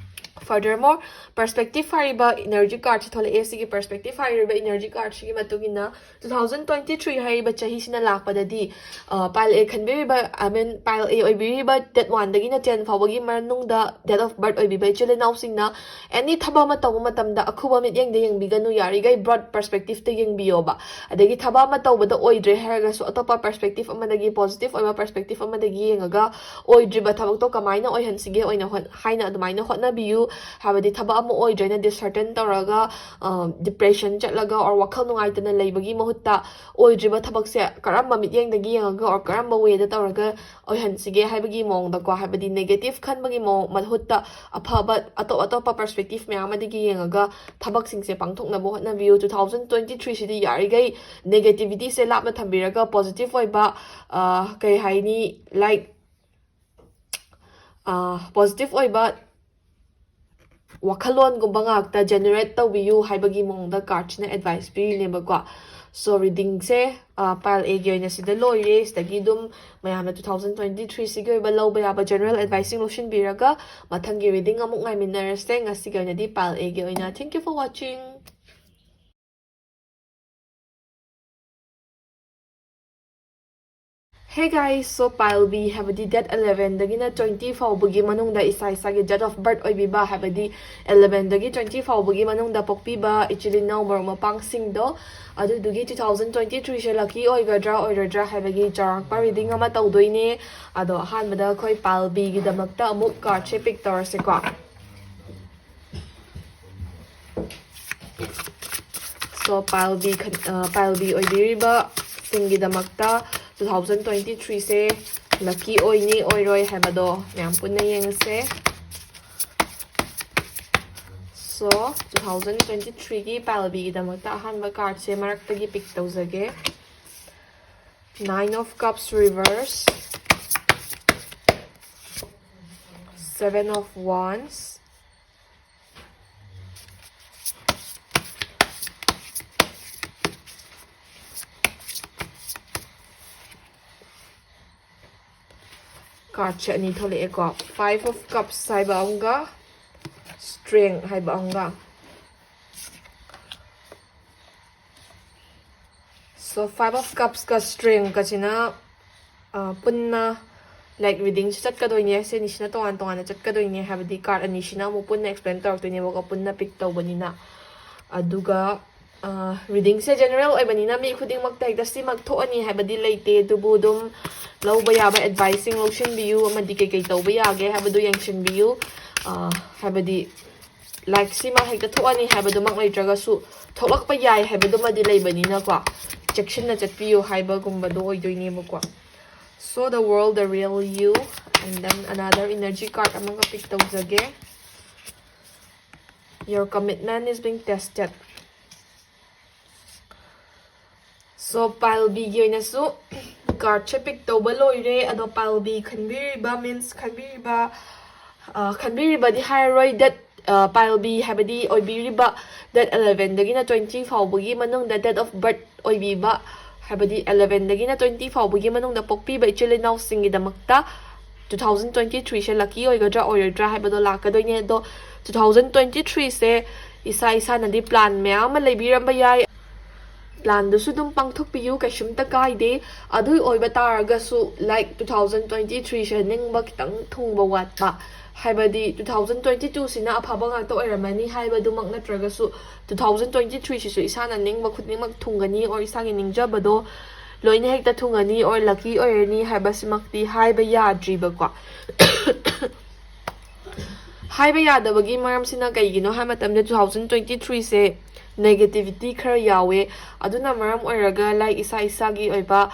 Furthermore, perspective ꯍꯥꯏꯔꯤꯕ energy cardꯁꯤ ꯊꯣꯛꯂꯛꯑꯦ꯫ ꯁꯤꯒꯤ perspective ꯍꯥꯏꯔꯤꯕ energy cardꯁꯤꯒꯤ ꯃꯇꯨꯡ ꯏꯟꯅ two thousand twenty three ꯍꯥꯏꯔꯤꯕ ꯆꯍꯤꯁꯤꯅ ꯂꯥꯛꯄꯗꯗꯤ, ꯑ, pile A ꯈꯟꯕꯤꯔꯤꯕ, I mean, pile A ꯑꯣꯏꯕꯤꯔꯤꯕ date one ꯗꯒꯤꯅ ten ꯐꯥꯎꯕꯒꯤ ꯃꯅꯨꯡꯗ date of birth ꯑꯣꯏꯕꯤꯕ ꯏꯆꯤꯜ ꯏꯅꯥꯎꯁꯤꯡꯅ any ꯊꯕꯛ ꯑꯃ ꯇꯧꯕ ꯃꯇꯝꯗ ꯑꯈꯨꯕ ꯃꯤꯠꯌꯦꯡꯗ ꯌꯦꯡꯕꯤꯒꯅꯨ, ꯌꯥꯔꯤꯈꯩ broad perspectiveꯇ ꯌꯦꯡꯕꯤꯌꯣꯕ꯫ ꯑꯗꯒꯤ ꯊꯕꯛ ꯑꯃ ꯇꯧꯕꯗ ꯑꯣꯏꯗ꯭ꯔꯦ ꯍꯥꯏꯔꯒꯁꯨ ꯑꯇꯣꯞꯄ perspective ꯑꯃꯗꯒꯤ, positive ꯑꯣꯏꯕ perspective ꯑꯃꯗꯒꯤ ꯌꯦꯡꯉꯒ ꯑꯣꯏꯗ꯭ꯔꯤꯕ ꯊꯕꯛꯇꯣ ꯀꯃꯥꯏꯅ ꯑꯣꯏꯍꯟꯁꯤꯒꯦ ꯑꯣꯏꯅ ꯍꯣꯠ-, ꯍꯥꯏꯅ ꯑꯗꯨꯃꯥꯏꯅ ꯍꯣꯠꯅꯕꯤꯌꯨ꯫ ꯍꯥꯏꯕꯗꯤ ꯊꯕꯛ ꯑꯃ ꯑꯣꯏꯗ꯭ꯔꯦꯅ dishearten ꯇꯧꯔꯒ, ꯑ, depression ꯆꯠꯂꯒ or ꯋꯥꯈꯜ ꯅꯨꯡꯉꯥꯏꯇꯅ ꯂꯩꯕꯒꯤ ꯃꯍꯨꯠꯇ ꯑꯣꯏꯗ꯭ꯔꯤꯕ ꯊꯕꯛꯁꯦ ꯀꯔꯝꯕ ꯃꯤꯠꯌꯦꯡꯗꯒꯤ ꯌꯦꯡꯉꯒ or ꯀꯔꯝꯕ wayꯗ ꯇꯧꯔꯒ ꯑꯣꯏꯍꯟꯁꯤꯒꯦ ꯍꯥꯏꯕꯒꯤ ꯃꯑꯣꯡꯗꯀꯣ, ꯍꯥꯏꯕꯗꯤ negative ꯈꯟꯕꯒꯤ ꯃꯑꯣꯡ ꯃꯍꯨꯠꯇ ꯑꯐꯕ ꯑꯇꯣꯞ ꯑꯇꯣꯞꯄ perspective ꯃꯌꯥꯝ ꯑꯃꯗꯒꯤ ꯌꯦꯡꯉꯒ ꯊꯕꯛꯁꯤꯡꯁꯦ ꯄꯥꯡꯊꯣꯛꯅꯕ ꯍꯣꯠꯅꯕꯤꯌꯨ꯫ Two thousand twenty threeꯁꯤꯗꯤ ꯌꯥꯔꯤꯈꯩ negativityꯁꯦ ꯂꯥꯞꯅ ꯊꯝꯕꯤꯔꯒ positive ꯑꯣꯏꯕ, ꯑ, ꯀꯩ ꯍꯥꯏꯅꯤ, like, ꯑ, positive ꯑꯣꯏꯕ ꯋꯥꯈꯜꯂꯣꯟꯒꯨꯝꯕ ꯉꯥꯛꯇ generate ꯇꯧꯕꯤꯌꯨ ꯍꯥꯏꯕꯒꯤ ꯃꯑꯣꯡꯗ cardꯁꯤꯅ advice ꯄꯤꯔꯤꯅꯦꯕꯀꯣ꯫ So readingꯁꯦ, ꯑ, pile Aꯒꯤ ꯑꯣꯏꯅ ꯁꯤꯗ ꯂꯣꯏꯔꯦ꯫ ꯁꯤꯗꯒꯤ ꯑꯗꯨꯝ ꯃꯌꯥꯝꯅ two thousand twenty threeꯁꯤꯒꯤ ꯑꯣꯏꯕ ꯂꯧꯕ ꯌꯥꯕ general adviceꯁꯤꯡ ꯂꯧꯁꯤꯟꯕꯤꯔꯒ ꯃꯊꯪꯒꯤ reading ꯑꯃꯨꯛ ꯉꯥꯏꯃꯤꯟꯅꯔꯁꯦ꯫ ꯉꯁꯤꯒꯤ ꯑꯣꯏꯅꯗꯤ pile Aꯒꯤ ꯑꯣꯏꯅ thank you for watching. Hey guys, so pile B ꯍꯥꯏꯕꯗꯤ date elevenꯗꯒꯤꯅ twenty ꯐꯥꯎꯕꯒꯤ ꯃꯅꯨꯡꯗ ꯏꯁꯥ ꯏꯁꯥꯒꯤ date of birth ꯑꯣꯏꯕꯤꯕ, ꯍꯥꯏꯕꯗꯤ elevenꯗꯒꯤ twenty ꯐꯥꯎꯕꯒꯤ ꯃꯅꯨꯡꯗ ꯄꯣꯛꯄꯤꯕ ꯏꯆꯤꯜ ꯏꯅꯥꯎ ꯃꯔꯨꯞ ꯃꯄꯥꯡꯁꯤꯡꯗꯣ, ꯑꯗꯨꯗꯨꯒꯤ two thousand twenty threeꯁꯦ lucky ꯑꯣꯏꯒꯗ꯭ꯔꯥ ꯑꯣꯏꯔꯣꯏꯗ꯭ꯔꯥ ꯍꯥꯏꯕꯒꯤ ꯆꯥꯎꯔꯥꯛꯄ reading ꯑꯃ ꯇꯧꯗꯣꯏꯅꯦ꯫ ꯑꯗꯣ ꯑꯍꯥꯟꯕꯗ ꯑꯩꯈꯣꯏ pile Bꯒꯤꯗꯃꯛꯇ ꯑꯃꯨꯛ cardꯁꯦ pick ꯇꯧꯔꯁꯦꯀꯣ꯫ So pile B ꯈꯟ-, ꯑ, pile B ꯑꯣꯏꯕꯤꯔꯤꯕꯁꯤꯡꯒꯤꯗꯃꯛꯇ two thousand twenty threeꯁꯦ lucky ꯑꯣꯏꯅꯤ ꯑꯣꯏꯔꯣꯏ ꯍꯥꯏꯕꯗꯣ ꯃꯌꯥꯝ ꯄꯨꯟꯅ ꯌꯦꯡꯉꯁꯦ꯫ So two thousand twenty threeꯒꯤ pile Bꯒꯤꯗꯃꯛꯇ ꯑꯍꯥꯟꯕ cardꯁꯦ ꯃꯔꯛꯇꯒꯤ pick ꯇꯧꯖꯒꯦ꯫ Nine of Cups reverse, Seven of Wands, cardꯁꯦ ꯑꯅꯤ ꯊꯣꯛꯂꯛꯑꯦꯀꯣ꯫ Five of Cups ꯍꯥꯏꯕ ꯑꯃꯒ Strength ꯍꯥꯏꯕ ꯑꯃꯒ꯫ So, Five of Cupsꯀ Strengthꯀꯁꯤꯅ, ꯑ, ꯄꯨꯟꯅ, like, readingꯁꯨ ꯆꯠꯀꯗꯣꯏꯅꯦ꯫ ꯁꯤ ꯑꯅꯤꯁꯤꯅ ꯇꯣꯉꯥꯟ ꯇꯣꯉꯥꯟꯅ ꯆꯠꯀꯗꯣꯏꯅꯦ, ꯍꯥꯏꯕꯗꯤ card ꯑꯅꯤꯁꯤꯅ ꯑꯃꯨꯛ ꯄꯨꯟꯅ explain ꯇꯧꯔꯛꯇꯣꯏꯅꯦꯕꯀꯣ, ꯄꯨꯟꯅ pick ꯇꯧꯕꯅꯤꯅ꯫ ꯑꯗꯨꯒ, ꯑ, readingꯁꯦ general ꯑꯣꯏꯕꯅꯤꯅ ꯃꯤ ꯈꯨꯗꯤꯡꯃꯛꯇ ꯍꯦꯛꯇ ꯁꯤꯃꯛ ꯊꯣꯛꯑꯅꯤ ꯍꯥꯏꯕꯗꯤ ꯂꯩꯇꯦ, ꯑꯗꯨꯕꯨ ꯑꯗꯨꯝ ꯂꯧꯕ ꯌꯥꯕ adviceꯁꯤꯡ ꯂꯧꯁꯤꯟꯕꯤꯌꯨ, ꯑꯃꯗꯤ ꯀꯩꯀꯩ ꯇꯧꯕ ꯌꯥꯒꯦ ꯍꯥꯏꯕꯗꯨ ꯌꯦꯡꯁꯤꯟꯕꯤꯌꯨ꯫ ꯑ, ꯍꯥꯏꯕꯗꯤ, like, ꯁꯤꯃ ꯍꯦꯛꯇ ꯊꯣꯛꯑꯅꯤ ꯍꯥꯏꯕꯗꯨꯃꯛ ꯂꯩꯇ꯭ꯔꯒꯁꯨ, ꯊꯣꯛꯂꯛꯄ ꯌꯥꯏ ꯍꯥꯏꯕꯗꯨꯃꯗꯤ ꯂꯩꯕꯅꯤꯅꯀꯣ, ꯆꯦꯛꯁꯤꯟꯅ ꯆꯠꯄꯤꯌꯨ ꯍꯥꯏꯕꯒꯨꯝꯕꯗꯣ ꯑꯣꯏꯗꯣꯏꯅꯦꯕꯀꯣ꯫ So, the world, the real you, and then another energy card ꯑꯃꯒ pick ꯇꯧꯖꯒꯦ꯫ Your commitment is being tested. So, pile Bꯒꯤ ꯑꯣꯏꯅꯁꯨ cardꯁꯦ pick ꯇꯧꯕ ꯂꯣꯏꯔꯦ꯫ ꯑꯗꯣ pile B ꯈꯟꯕꯤꯔꯤꯕ means ꯈꯟꯕꯤꯔꯤꯕ, ꯑ, ꯈꯟꯕꯤꯔꯤꯕꯗꯤ ꯍꯥꯏꯔꯔꯣꯏ, date, ꯑ, pile B ꯍꯥꯏꯕꯗꯤ ꯑꯣꯏꯕꯤꯔꯤꯕ date elevenꯗꯒꯤꯅ twenty ꯐꯥꯎꯕꯒꯤ ꯃꯅꯨꯡꯗ date of birth ꯑꯣꯏꯕꯤꯕ, ꯍꯥꯏꯕꯗꯤ elevenꯗꯒꯤꯅ twenty ꯐꯥꯎꯕꯒꯤ ꯃꯅꯨꯡꯗ ꯄꯣꯛꯄꯤꯕ ꯏꯆꯤꯜ ꯏꯅꯥꯎꯁꯤꯡꯒꯤꯗꯃꯛꯇ two thousand twenty threeꯁꯦ lucky ꯑꯣꯏꯒꯗ꯭ꯔꯥ ꯑꯣꯏꯔꯣꯏꯗ꯭ꯔꯥ ꯍꯥꯏꯕꯗꯣ ꯂꯥꯛꯀꯗꯣꯏꯅꯦ꯫ ꯑꯗꯣ two thousand twenty threeꯁꯦ ꯏꯁꯥ ꯏꯁꯥꯅꯗꯤ plan ꯃꯌꯥꯝ ꯑꯃ ꯂꯩꯕꯤꯔꯝꯕ ꯌꯥꯏ꯫ Planꯗꯨꯁꯨ ꯑꯗꯨꯝ ꯄꯥꯡꯊꯣꯛꯄꯤꯌꯨ, ꯀꯩꯁꯨꯝꯇ ꯀꯥꯏꯗꯦ꯫ ꯑꯗꯨ ꯑꯣꯏꯕ ꯇꯥꯔꯒꯁꯨ, like, two thousand twenty threeꯁꯦ ꯅꯤꯡꯕ ꯈꯤꯇꯪ ꯊꯨꯡꯕ ꯋꯥꯠꯄ, ꯍꯥꯏꯕꯗꯤ two thousand twenty twoꯁꯤꯅ ꯑꯐꯕ ꯉꯥꯛꯇ ꯑꯣꯏꯔꯝꯃꯅꯤ ꯍꯥꯏꯕꯗꯨꯃꯛ ꯅꯠꯇ꯭ꯔꯒꯁꯨ, two thousand twenty threeꯁꯤꯁꯨ ꯏꯁꯥꯅ ꯅꯤꯡꯕ ꯈꯨꯗꯤꯡꯃꯛ ꯊꯨꯡꯒꯅꯤ, or ꯏꯁꯥꯒꯤ ꯅꯤꯡꯖꯕꯗꯣ ꯂꯣꯏꯅ ꯍꯦꯛꯇ ꯊꯨꯡꯒꯅꯤ, or lucky ꯑꯣꯏꯔꯅꯤ ꯍꯥꯏꯕꯁꯤꯃꯛꯇꯤ ꯍꯥꯏꯕ ꯌꯥꯗ꯭ꯔꯤꯕꯀꯣ꯫ ꯍꯥꯏꯕ ꯌꯥꯗꯕꯒꯤ ꯃꯔꯝꯁꯤꯅ ꯀꯩꯒꯤꯅꯣ ꯍꯥꯏꯕ ꯃꯇꯝꯗ, two thousand twenty threeꯁꯦ negativity ꯈꯔ ꯌꯥꯎꯋꯦ꯫ ꯑꯗꯨꯅ ꯃꯔꯝ ꯑꯣꯏꯔꯒ, like, ꯏꯁꯥ ꯏꯁꯥꯒꯤ ꯑꯣꯏꯕ,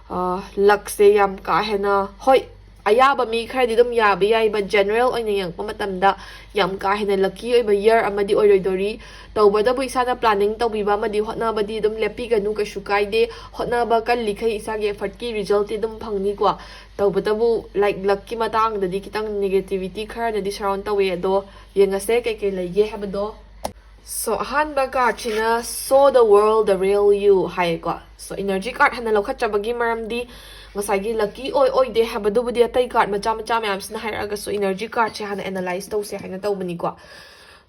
ꯑ, luckꯁꯦ ꯌꯥꯝ ꯀꯥ ꯍꯦꯟꯅ, ꯍꯣꯏ, ꯑꯌꯥꯕ ꯃꯤ ꯈꯔꯗꯤ ꯑꯗꯨꯝ ꯌꯥꯕ ꯌꯥꯏ, but general ꯑꯣꯏꯅ ꯌꯦꯡꯉꯛꯄ ꯃꯇꯝꯗ ꯌꯥꯝ ꯀꯥ ꯍꯦꯟꯅ lucky ꯑꯣꯏꯕ year ꯑꯃꯗꯤ ꯑꯣꯏꯔꯣꯏꯗꯣꯔꯤ꯫ ꯇꯧꯕꯇꯕꯨ ꯏꯁꯥꯅ planning ꯇꯧꯕꯤꯕ ꯑꯃꯗꯤ ꯍꯣꯠꯅꯕꯗꯤ ꯑꯗꯨꯝ ꯂꯦꯞꯄꯤꯒꯅꯨ, ꯀꯩꯁꯨ ꯀꯥꯏꯗꯦ꯫ ꯍꯣꯠꯅꯕ ꯀꯜꯂꯤꯈꯩ ꯏꯁꯥꯒꯤ effortꯀꯤ resultꯇꯤ ꯑꯗꯨꯝ ꯐꯪꯅꯤꯀꯣ꯫ ꯇꯧꯕꯇꯕꯨ, like, luckꯀꯤ ꯃꯇꯥꯡꯗꯗꯤ ꯈꯤꯇꯪ negativity ꯈꯔꯅꯗꯤ surround ꯇꯧꯋꯦ꯫ ꯑꯗꯣ ꯌꯦꯡꯉꯁꯦ ꯀꯩꯀꯩ ꯂꯩꯒꯦ ꯍꯥꯏꯕꯗꯣ꯫ So ꯑꯍꯥꯟꯕ cardꯁꯤꯅ Show the World the Real You ꯍꯥꯏꯌꯦꯀꯣ꯫ So energy card ꯍꯥꯟꯅ ꯂꯧꯈꯠꯆꯕꯒꯤ ꯃꯔꯝꯗꯤ ꯉꯁꯥꯏꯒꯤ lucky ꯑꯣꯏ ꯑꯣꯏꯗꯦ ꯍꯥꯏꯕꯗꯨꯕꯨꯗꯤ ꯑꯇꯩ card ꯃꯆꯥ ꯃꯆꯥ ꯃꯌꯥꯝꯁꯤꯅ ꯍꯥꯏꯔꯛꯑꯒꯁꯨ energy cardꯁꯦ ꯍꯥꯟꯅ analyze ꯇꯧꯁꯦ ꯍꯥꯏꯅ ꯇꯧꯕꯅꯤꯀꯣ꯫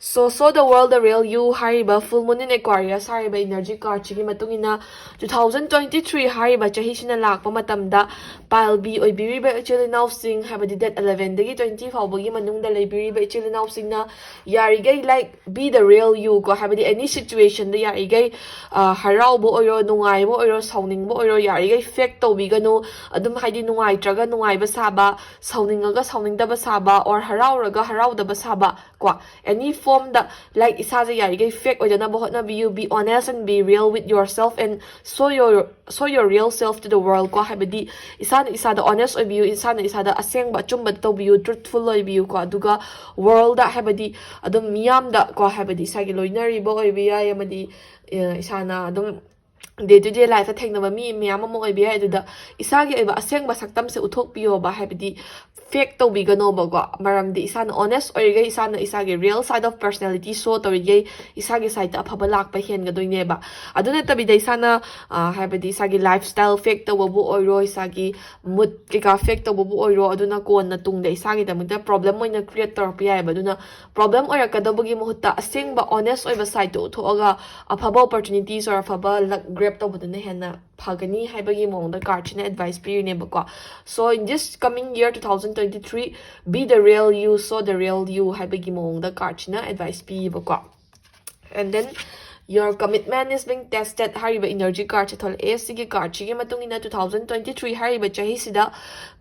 So Show the World the Real You ꯍꯥꯏꯔꯤꯕ Full Moon in Aquarius ꯍꯥꯏꯔꯤꯕ energy cardꯁꯤꯒꯤ ꯃꯇꯨꯡ ꯏꯟꯅ two thousand twenty three ꯍꯥꯏꯔꯤꯕ ꯆꯍꯤꯁꯤꯅ ꯂꯥꯛꯄ ꯃꯇꯝꯗ ꯄꯥꯏꯜꯕꯤ ꯑꯣꯏꯕꯤꯔꯤꯕ ꯏꯆꯤꯜ ꯏꯅꯥꯎꯁꯤꯡ, ꯍꯥꯏꯕꯗꯤ date eleven ꯗꯒꯤ twenty ꯐꯥꯎꯕꯒꯤ ꯃꯅꯨꯡꯗ ꯂꯩꯕꯤꯔꯤꯕ ꯏꯆꯤꯜ ꯏꯅꯥꯎꯁꯤꯡꯅ ꯌꯥꯔꯤꯈꯩ, like, be the real you ꯀꯣ, ꯍꯥꯏꯕꯗꯤ any situationꯗ ꯌꯥꯔꯤꯈꯩ, ꯑ, ꯍꯔꯥꯎꯕ ꯑꯣꯏꯔꯣ, ꯅꯨꯡꯉꯥꯏꯕ ꯑꯣꯏꯔꯣ, ꯁꯥꯎꯅꯤꯡꯕ ꯑꯣꯏꯔꯣ, ꯌꯥꯔꯤꯈꯩ fake ꯇꯧꯕꯤꯒꯅꯨ꯫ ꯑꯗꯨꯝ ꯍꯥꯏꯗꯤ ꯅꯨꯡꯉꯥꯏꯇ꯭ꯔꯒ ꯅꯨꯡꯉꯥꯏꯕ ꯁꯥꯕ, ꯁꯥꯎꯅꯤꯡꯉꯒ ꯁꯥꯎꯅꯤꯡꯗꯕ ꯁꯥꯕ, or ꯍꯔꯥꯎꯔꯒ ꯍꯔꯥꯎꯗꯕ ꯁꯥꯕ ꯀꯣ, any formꯗ, like, ꯏꯁꯥꯁꯦ ꯌꯥꯔꯤꯈꯩ fake ꯑꯣꯏꯗꯅꯕ ꯍꯣꯠꯅꯕꯤꯌꯨ, be honest and be real with yourself and show your show your real self to the world ꯀꯣ, ꯍꯥꯏꯕꯗꯤ ꯏꯁꯥꯅ ꯏꯁꯥꯗ honest ꯑꯣꯏꯕꯤꯌꯨ, ꯏꯁꯥꯅ ꯏꯁꯥꯗ ꯑꯁꯦꯡꯕ ꯑꯆꯨꯝꯕ ꯇꯧꯕꯤꯌꯨ, truthful ꯑꯣꯏꯕꯤꯌꯨ ꯀꯣ꯫ ꯑꯗꯨꯒ worldꯗ, ꯍꯥꯏꯕꯗꯤ ꯑꯗꯨꯝ ꯃꯤꯌꯥꯝꯗ ꯀꯣ, ꯍꯥꯏꯕꯗꯤ ꯏꯁꯥꯒꯤ ꯂꯣꯏꯅꯔꯤꯕ ꯑꯣꯏꯕ ꯌꯥꯏ, ꯑꯃꯗꯤ, ꯑ, ꯏꯁꯥꯅ ꯑꯗꯨꯝ day to day lifeꯇ ꯊꯦꯡꯅꯕ ꯃꯤ ꯃꯌꯥꯝ ꯑꯃ ꯑꯣꯏꯕ ꯌꯥꯏ꯫ ꯑꯗꯨꯗ ꯏꯁꯥꯒꯤ ꯑꯣꯏꯕ ꯑꯁꯦꯡꯕ ꯁꯛꯇꯝꯁꯦ ꯎꯠꯊꯣꯛꯄꯤꯌꯣꯕ, ꯍꯥꯏꯕꯗꯤ fake ꯇꯧꯕꯤꯒꯅꯣꯕꯀꯣ꯫ ꯃꯔꯝꯗꯤ ꯏꯁꯥꯅ honest ꯑꯣꯏꯔꯤꯈꯩ, ꯏꯁꯥꯅ ꯏꯁꯥꯒꯤ real side of personality show ꯇꯧꯔꯤꯈꯩ ꯏꯁꯥꯒꯤ sideꯇ ꯑꯐꯕ ꯂꯥꯛꯄ ꯍꯦꯟꯒꯗꯣꯏꯅꯦꯕ꯫ ꯑꯗꯨ ꯅꯠꯇꯕꯤꯗ ꯏꯁꯥꯅ, ꯑ, ꯍꯥꯏꯕꯗꯤ ꯏꯁꯥꯒꯤ lifestyle fake ꯇꯧꯕꯕꯨ ꯑꯣꯏꯔꯣ, ꯏꯁꯥꯒꯤ mood ꯀꯩꯀꯥ fake ꯇꯧꯕꯕꯨ ꯑꯣꯏꯔꯣ, ꯑꯗꯨꯅ ꯀꯣꯟꯅ ꯇꯨꯡꯗ ꯏꯁꯥꯒꯤꯗꯃꯛꯇ problem ꯑꯣꯏꯅ create ꯇꯧꯔꯛꯄ ꯌꯥꯏꯑꯕ꯫ ꯑꯗꯨꯅ problem ꯑꯣꯏꯔꯛꯀꯗꯧꯕꯒꯤ ꯃꯍꯨꯠꯇ ꯑꯁꯦꯡꯕ honest ꯑꯣꯏꯕ sideꯇꯣ ꯎꯠꯊꯣꯛꯑꯒ ꯑꯐꯕ opportunities or ꯑꯐꯕ luck grab ꯇꯧꯕꯗꯨꯅ ꯍꯦꯟꯅ ꯐꯒꯅꯤ ꯍꯥꯏꯕꯒꯤ ꯃꯑꯣꯡꯗ cardꯁꯤꯅ advice ꯄꯤꯔꯤꯅꯦꯕꯀꯣ꯫ So in this coming year two thousand twenty three, be the real you, show the real you ꯍꯥꯏꯕꯒꯤ ꯃꯑꯣꯡꯗ cardꯁꯤꯅ advice ꯄꯤꯌꯦꯕꯀꯣ꯫ And then your commitment is being tested ꯍꯥꯏꯔꯤꯕ energy cardꯁꯦ ꯊꯣꯛꯂꯛꯑꯦ꯫ ꯁꯤꯒꯤ cardꯁꯤꯒꯤ ꯃꯇꯨꯡ ꯏꯟꯅ two thousand twenty three ꯍꯥꯏꯔꯤꯕ ꯆꯍꯤꯁꯤꯗ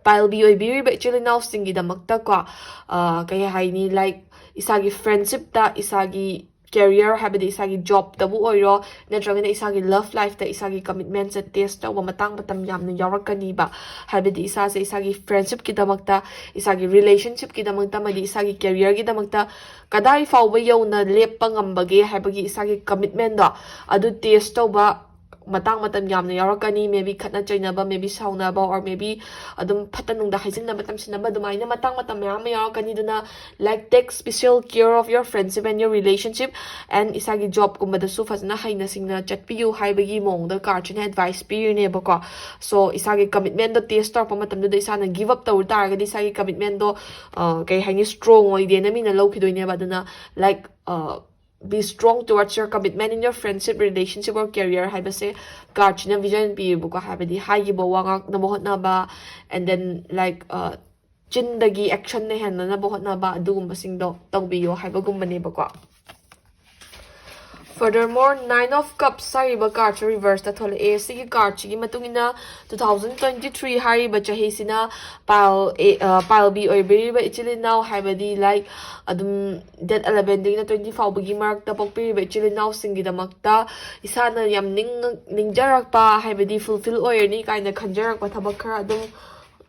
ꯄꯥꯏꯜꯕꯤ ꯑꯣꯏꯕꯤꯔꯤꯕ ꯏꯆꯤꯜ ꯏꯅꯥꯎꯁꯤꯡꯒꯤꯗꯃꯛꯇꯀꯣ, ꯑ, ꯀꯩ ꯍꯥꯏꯅꯤ, like, ꯏꯁꯥꯒꯤ friendshipꯇ, ꯏꯁꯥꯒꯤ career, ꯍꯥꯏꯕꯗꯤ ꯏꯁꯥꯒꯤ jobꯇꯕꯨ ꯑꯣꯏꯔꯣ, ꯅꯠꯇ꯭ꯔꯒꯅ ꯏꯁꯥꯒꯤ love lifeꯇ ꯏꯁꯥꯒꯤ commitmentꯁꯦ test ꯇꯧꯕ ꯃꯇꯥꯡ ꯃꯇꯝ ꯌꯥꯝꯅ ꯌꯥꯎꯔꯛꯀꯅꯤꯕ꯫ ꯍꯥꯏꯕꯗꯤ ꯏꯁꯥꯁꯦ ꯏꯁꯥꯒꯤ friendshipꯀꯤꯗꯃꯛꯇ, ꯏꯁꯥꯒꯤ relationshipꯀꯤꯗꯃꯛꯇ, ꯑꯃꯗꯤ ꯏꯁꯥꯒꯤ careerꯒꯤꯗꯃꯛꯇ ꯀꯗꯥꯏ ꯐꯥꯎꯕ ꯌꯧꯅ ꯂꯦꯞꯄ ꯉꯝꯕꯒꯦ ꯍꯥꯏꯕꯒꯤ ꯏꯁꯥꯒꯤ commitmentꯗꯣ, ꯑꯗꯨ test ꯇꯧꯕ ꯃꯇꯥꯡ ꯃꯇꯝ ꯌꯥꯝꯅ ꯌꯥꯎꯔꯛꯀꯅꯤ꯫ Maybe ꯈꯠꯅ ꯆꯩꯅꯕ, maybe ꯁꯥꯎꯅꯕ, or maybe ꯑꯗꯨꯝ ꯐꯠꯇ ꯅꯨꯡꯗ ꯍꯥꯏꯖꯤꯟꯅꯕ, ꯇꯝꯁꯤꯟꯅꯕ, ꯑꯗꯨꯃꯥꯏꯅ ꯃꯇꯥꯡ ꯃꯇꯝ ꯃꯌꯥꯝ ꯑꯃ ꯌꯥꯎꯔꯛꯀꯅꯤ꯫ ꯑꯗꯨꯅ, like, take special care of your friendship and your relationship, and ꯏꯁꯥꯒꯤ ꯖꯣꯕꯀꯨꯝꯕꯗꯁꯨ ꯐꯖꯅ ꯍꯩꯅ ꯁꯤꯡꯅ ꯆꯠꯄꯤꯌꯨ ꯍꯥꯏꯕꯒꯤ ꯃꯑꯣꯡꯗ ꯀꯥꯔꯠꯁꯤꯅ ꯑꯦꯗꯚꯥꯏꯁ ꯄꯤꯔꯤꯅꯦꯕꯀꯣ꯫ So ꯏꯁꯥꯒꯤ ꯀꯃꯤꯠꯃꯦꯟꯗꯣ ꯇꯦꯁ ꯇꯧꯔꯛꯄ ꯃꯇꯝꯗꯨꯗ ꯏꯁꯥꯅ ꯒꯤꯞ ꯑꯞ ꯇꯧ ꯇꯥꯔꯒꯗꯤ ꯏꯁꯥꯒꯤ ꯀꯃꯤꯠꯃꯦꯟꯗꯣ ꯀꯩ ꯍꯥꯏꯅꯤ, ꯁ꯭ꯇ꯭ꯔꯣꯡ ꯑꯣꯏꯗꯦꯅ ꯃꯤꯅ ꯂꯧꯈꯤꯗꯣꯏꯅꯦꯕ꯫ ꯑꯗꯨꯅ, like, be strong towards your commitment in your friendship, relationship or career ꯍꯥꯏꯕꯁꯦ ꯀꯥꯔꯠꯁꯤꯅ ꯚꯤꯖꯟ ꯄꯤꯌꯦꯕꯀꯣ꯫ ꯍꯥꯏꯕꯗꯤ ꯍꯥꯏꯈꯤꯕ ꯋꯥ ꯉꯥꯛꯅꯕ ꯍꯣꯠꯅꯕ, and then, like, ꯆꯤꯟꯗꯒꯤ ꯑꯦꯛꯁꯟꯅ ꯍꯦꯟꯅꯅꯕ ꯍꯣꯠꯅꯕ, ꯑꯗꯨꯒꯨꯝꯕꯁꯤꯡꯗꯣ ꯇꯧꯕꯤꯌꯣ ꯍꯥꯏꯕꯒꯨꯝꯕꯅꯦꯕꯀꯣ꯫ Furthermore, Nine of Cups ꯍꯥꯏꯔꯤꯕ ꯀꯥꯔꯠꯁꯦ ꯔꯤꯚꯔꯁꯇ ꯊꯣꯛꯂꯛꯑꯦ꯫ ꯁꯤꯒꯤ ꯀꯥꯔꯠꯁꯤꯒꯤ ꯃꯇꯨꯡ ꯏꯟꯅ, two thousand twenty three ꯍꯥꯏꯔꯤꯕ ꯆꯍꯤꯁꯤꯅ ꯄꯥꯏꯜ ꯑꯦ, ꯑ, ꯄꯥꯏꯜ ꯕꯤ ꯑꯣꯏꯕꯤꯔꯤꯕ ꯏꯆꯤꯜ ꯏꯅꯥꯎ, ꯍꯥꯏꯕꯗꯤ, like, ꯑꯗꯨꯝ date eleven ꯗꯒꯤꯅ twenty ꯐꯥꯎꯕꯒꯤ ꯃꯔꯛꯇ ꯄꯣꯛꯄꯤꯔꯤꯕ ꯏꯆꯤꯜ ꯏꯅꯥꯎꯁꯤꯡꯒꯤꯗꯃꯛꯇ ꯏꯁꯥꯅ ꯌꯥꯝ ꯅꯤꯡ-, ꯅꯤꯡꯖꯔꯛꯄ, ꯍꯥꯏꯕꯗꯤ ꯐꯨꯜꯐꯤꯜ ꯑꯣꯏꯔꯅꯤ ꯀꯥꯏꯅ ꯈꯟꯖꯔꯛꯄ ꯊꯕꯛ ꯈꯔ ꯑꯗꯨꯝ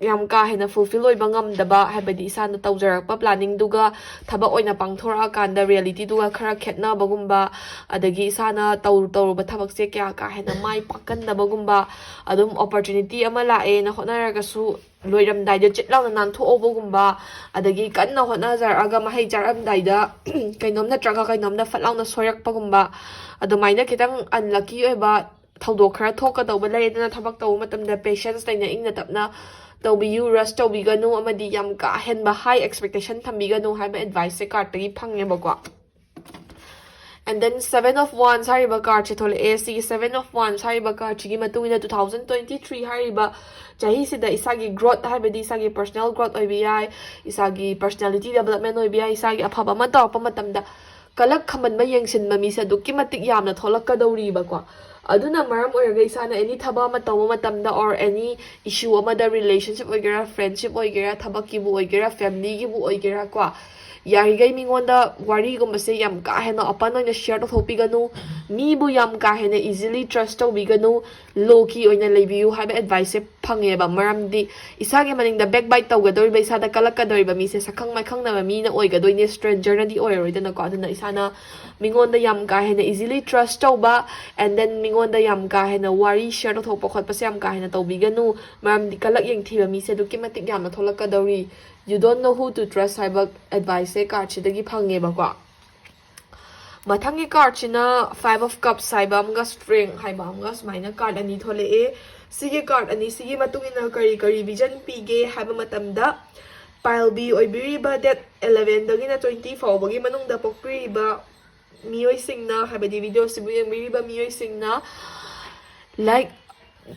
ꯌꯥꯝ ꯀꯥ ꯍꯦꯟꯅ ꯐꯨꯜꯐꯤꯜ ꯑꯣꯏꯕ ꯉꯝꯗꯕ, ꯍꯥꯏꯕꯗꯤ ꯏꯁꯥꯅ ꯇꯧꯖꯔꯛꯄ ꯄ꯭ꯂꯥꯅꯤꯡꯗꯨꯒ ꯊꯕꯛ ꯑꯣꯏꯅ ꯄꯥꯡꯊꯣꯔꯛꯑꯀꯥꯟꯗ ꯔꯤꯌꯦꯂꯤꯇꯤꯗꯨꯒ ꯈꯔ ꯈꯦꯠꯅꯕꯒꯨꯝꯕ, ꯑꯗꯒꯤ ꯏꯁꯥꯅ ꯇꯧꯔꯨ ꯇꯧꯔꯨꯕ ꯊꯕꯛꯁꯦ ꯀꯌꯥ ꯀꯥ ꯍꯦꯟꯅ ꯃꯥꯏ ꯄꯥꯛꯀꯟꯗꯕꯒꯨꯝꯕ, ꯑꯗꯨꯝ ꯑꯣꯄꯣꯔꯆꯨꯅꯤꯇꯤ ꯑꯃ ꯂꯥꯛꯑꯦꯅ ꯍꯣꯠꯅꯔꯒꯁꯨ ꯂꯣꯏꯔꯝꯗꯥꯏꯗ ꯆꯤꯠ ꯂꯥꯎꯅ ꯅꯥꯟꯊꯣꯛꯍꯧꯕꯒꯨꯝꯕ, ꯑꯗꯒꯤ ꯀꯟꯅ ꯍꯣꯠꯅꯖꯔꯛꯑꯒ ꯃꯍꯩ ꯆꯥꯔꯝꯗꯥꯏꯗ ꯀꯩꯅꯣꯝ ꯅꯠꯇ꯭ꯔꯒ ꯀꯩꯅꯣꯝꯗ ꯐꯠ ꯂꯥꯎꯅ ꯁꯣꯏꯔꯛꯄꯒꯨꯝꯕ, ꯑꯗꯨꯃꯥꯏꯅ ꯈꯤꯇꯪ ꯑꯟꯂꯛꯀꯤ ꯑꯣꯏꯕ ꯊꯧꯗꯣꯛ ꯈꯔ ꯊꯣꯛꯀꯗꯧꯕ ꯂꯩ꯫ ꯑꯗꯨꯅ ꯊꯕꯛ ꯇꯧꯕ ꯃꯇꯝꯗ ꯄꯦꯁꯦꯟꯁ ꯂꯩꯅ ꯏꯪꯅ ꯇꯞꯅ ꯇꯧꯕꯤꯌꯨ, ꯔꯁ ꯇꯧꯕꯤꯒꯅꯨ, ꯑꯃꯗꯤ ꯌꯥꯝ ꯀꯥ ꯍꯦꯟꯕ ꯍꯥꯏ ꯑꯦꯛꯁꯄꯦꯛꯇꯦꯁꯟ ꯊꯝꯕꯤꯒꯅꯨ ꯍꯥꯏꯕ ꯑꯦꯗꯚꯥꯏꯁꯁꯦ ꯀꯥꯔꯠꯇꯒꯤ ꯐꯪꯉꯦꯕꯀꯣ꯫ And then Seven of Wands ꯍꯥꯏꯔꯤꯕ ꯀꯥꯔꯠꯁꯦ ꯊꯣꯛꯂꯛꯑꯦ꯫ ꯁꯤꯒꯤ Seven of Wands ꯍꯥꯏꯔꯤꯕ ꯀꯥꯔꯠꯁꯤꯒꯤ ꯃꯇꯨꯡ ꯏꯟꯅ two thousand twenty three ꯍꯥꯏꯔꯤꯕ ꯆꯍꯤꯁꯤꯗ ꯏꯁꯥꯒꯤ ꯒ꯭ꯔꯣꯠ, ꯍꯥꯏꯕꯗꯤ ꯏꯁꯥꯒꯤ ꯄꯔꯁꯣꯅꯦꯜ ꯒ꯭ꯔꯣꯠ ꯑꯣꯏꯕ ꯌꯥꯏ, ꯏꯁꯥꯒꯤ ꯄꯔꯁꯣꯅꯦꯂꯤꯇꯤ ꯗꯦꯕꯂꯞꯃꯦꯟ ꯑꯣꯏꯕ ꯌꯥꯏ, ꯏꯁꯥꯒꯤ ꯑꯐꯕ ꯑꯃ ꯇꯧꯔꯛꯄ ꯃꯇꯝꯗ ꯀꯜꯂꯛ ꯈꯝꯕꯟꯕ, ꯌꯦꯡꯁꯤꯟꯕ ꯃꯤꯁꯦ ꯑꯗꯨꯛꯀꯤ ꯃꯇꯤꯛ ꯌꯥꯝꯅ ꯊꯣꯛꯂꯛꯀꯗꯧꯔꯤꯕꯀꯣ꯫ ꯑꯗꯨꯅ ꯃꯔꯝ ꯑꯣꯏꯔꯒ ꯏꯁꯥꯅ ꯑꯦꯅꯤ ꯊꯕꯛ ꯑꯃ ꯇꯧꯕ ꯃꯇꯝꯗ, or any issue ꯑꯃꯗ, ꯔꯤꯂꯦꯁꯟꯁꯤꯞ ꯑꯣꯏꯒꯦꯔꯥ, ꯐ꯭ꯔꯦꯟꯁꯤꯞ ꯑꯣꯏꯒꯦꯔꯥ, ꯊꯕꯛꯀꯤꯕꯨ ꯑꯣꯏꯒꯦꯔꯥ, ꯐꯦꯃꯤꯂꯤꯒꯤꯕꯨ ꯑꯣꯏꯒꯦꯔꯥ ꯀꯣ, ꯌꯥꯔꯤꯈꯩ ꯃꯤꯉꯣꯟꯗ ꯋꯥꯔꯤꯒꯨꯝꯕꯁꯦ ꯌꯥꯝ ꯀꯥ ꯍꯦꯟꯅ open ꯑꯣꯏꯅ share ꯇꯧꯊꯣꯛꯄꯤꯒꯅꯨ꯫ ꯃꯤꯕꯨ ꯌꯥꯝ ꯀꯥ ꯍꯦꯟꯅ easily trust ꯇꯧꯕꯤꯒꯅꯨ꯫ Low key ꯑꯣꯏꯅ ꯂꯩꯕꯤꯌꯨ ꯍꯥꯏꯕ advice ꯁꯦ ꯐꯪꯉꯦꯕ꯫ ꯃꯔꯝꯗꯤ ꯏꯁꯥꯒꯤ ꯃꯅꯤꯡꯗ backbite ꯇꯧꯒꯗꯧꯔꯤꯕ, ꯏꯁꯥꯗ ꯀꯜꯂꯛꯀꯗꯧꯔꯤꯕ ꯃꯤꯁꯦ ꯁꯛꯈꯪ ꯃꯥꯏꯈꯪꯅꯕ ꯃꯤꯅ ꯑꯣꯏꯒꯗꯣꯏꯅꯦ, stranger ꯅꯗꯤ ꯑꯣꯏꯔꯔꯣꯏꯗꯅꯀꯣ꯫ ꯑꯗꯨꯅ ꯏꯁꯥꯅ ꯃꯤꯉꯣꯟꯗ ꯌꯥꯝ ꯀꯥ ꯍꯦꯟꯅ easily trust ꯇꯧꯕ, and then ꯃꯤꯉꯣꯟꯗ ꯌꯥꯝ ꯀꯥ ꯍꯦꯟꯅ ꯋꯥꯔꯤ share ꯇꯧꯊꯣꯛꯄ ꯈꯣꯠꯄꯁꯦ ꯌꯥꯝ ꯀꯥ ꯍꯦꯟꯅ ꯇꯧꯕꯤꯒꯅꯨ꯫ ꯃꯔꯝꯗꯤ ꯀꯂꯛ ꯌꯦꯡꯊꯤꯕ ꯃꯤꯁꯦ ꯑꯗꯨꯛꯀꯤ ꯃꯇꯤꯛ ꯌꯥꯝꯅ ꯊꯣꯛꯂꯛꯀꯗꯧꯔꯤ꯫ You don't know who to trust ꯍꯥꯏꯕ advice ꯁꯦ card ꯁꯤꯗꯒꯤ ꯐꯪꯉꯦꯕꯀꯣ꯫ ꯃꯊꯪꯒꯤ card ꯁꯤꯅ Five of Cups ꯍꯥꯏꯕ ꯑꯃꯒ Strength ꯍꯥꯏꯕ ꯑꯃꯒ ꯁꯨꯃꯥꯏꯅ card ꯑꯅꯤ ꯊꯣꯛꯂꯛꯑꯦ꯫ ꯁꯤꯒꯤ card ꯑꯅꯤꯁꯤꯒꯤ ꯃꯇꯨꯡ ꯏꯟꯅ ꯀꯔꯤ ꯀꯔꯤ vision ꯄꯤꯒꯦ ꯍꯥꯏꯕ ꯃꯇꯝꯗ, Pile B ꯑꯣꯏꯕꯤꯔꯤꯕ date eleven ꯗꯒꯤꯅ twenty ꯐꯥꯎꯕꯒꯤ ꯃꯅꯨꯡꯗ ꯄꯣꯛꯄꯤꯔꯤꯕ ꯃꯤꯑꯣꯏꯁꯤꯡꯅ, ꯍꯥꯏꯕꯗꯤ video ꯁꯤꯕꯨ ꯌꯦꯡꯕꯤꯔꯤꯕ ꯃꯤꯑꯣꯏꯁꯤꯡꯅ, like,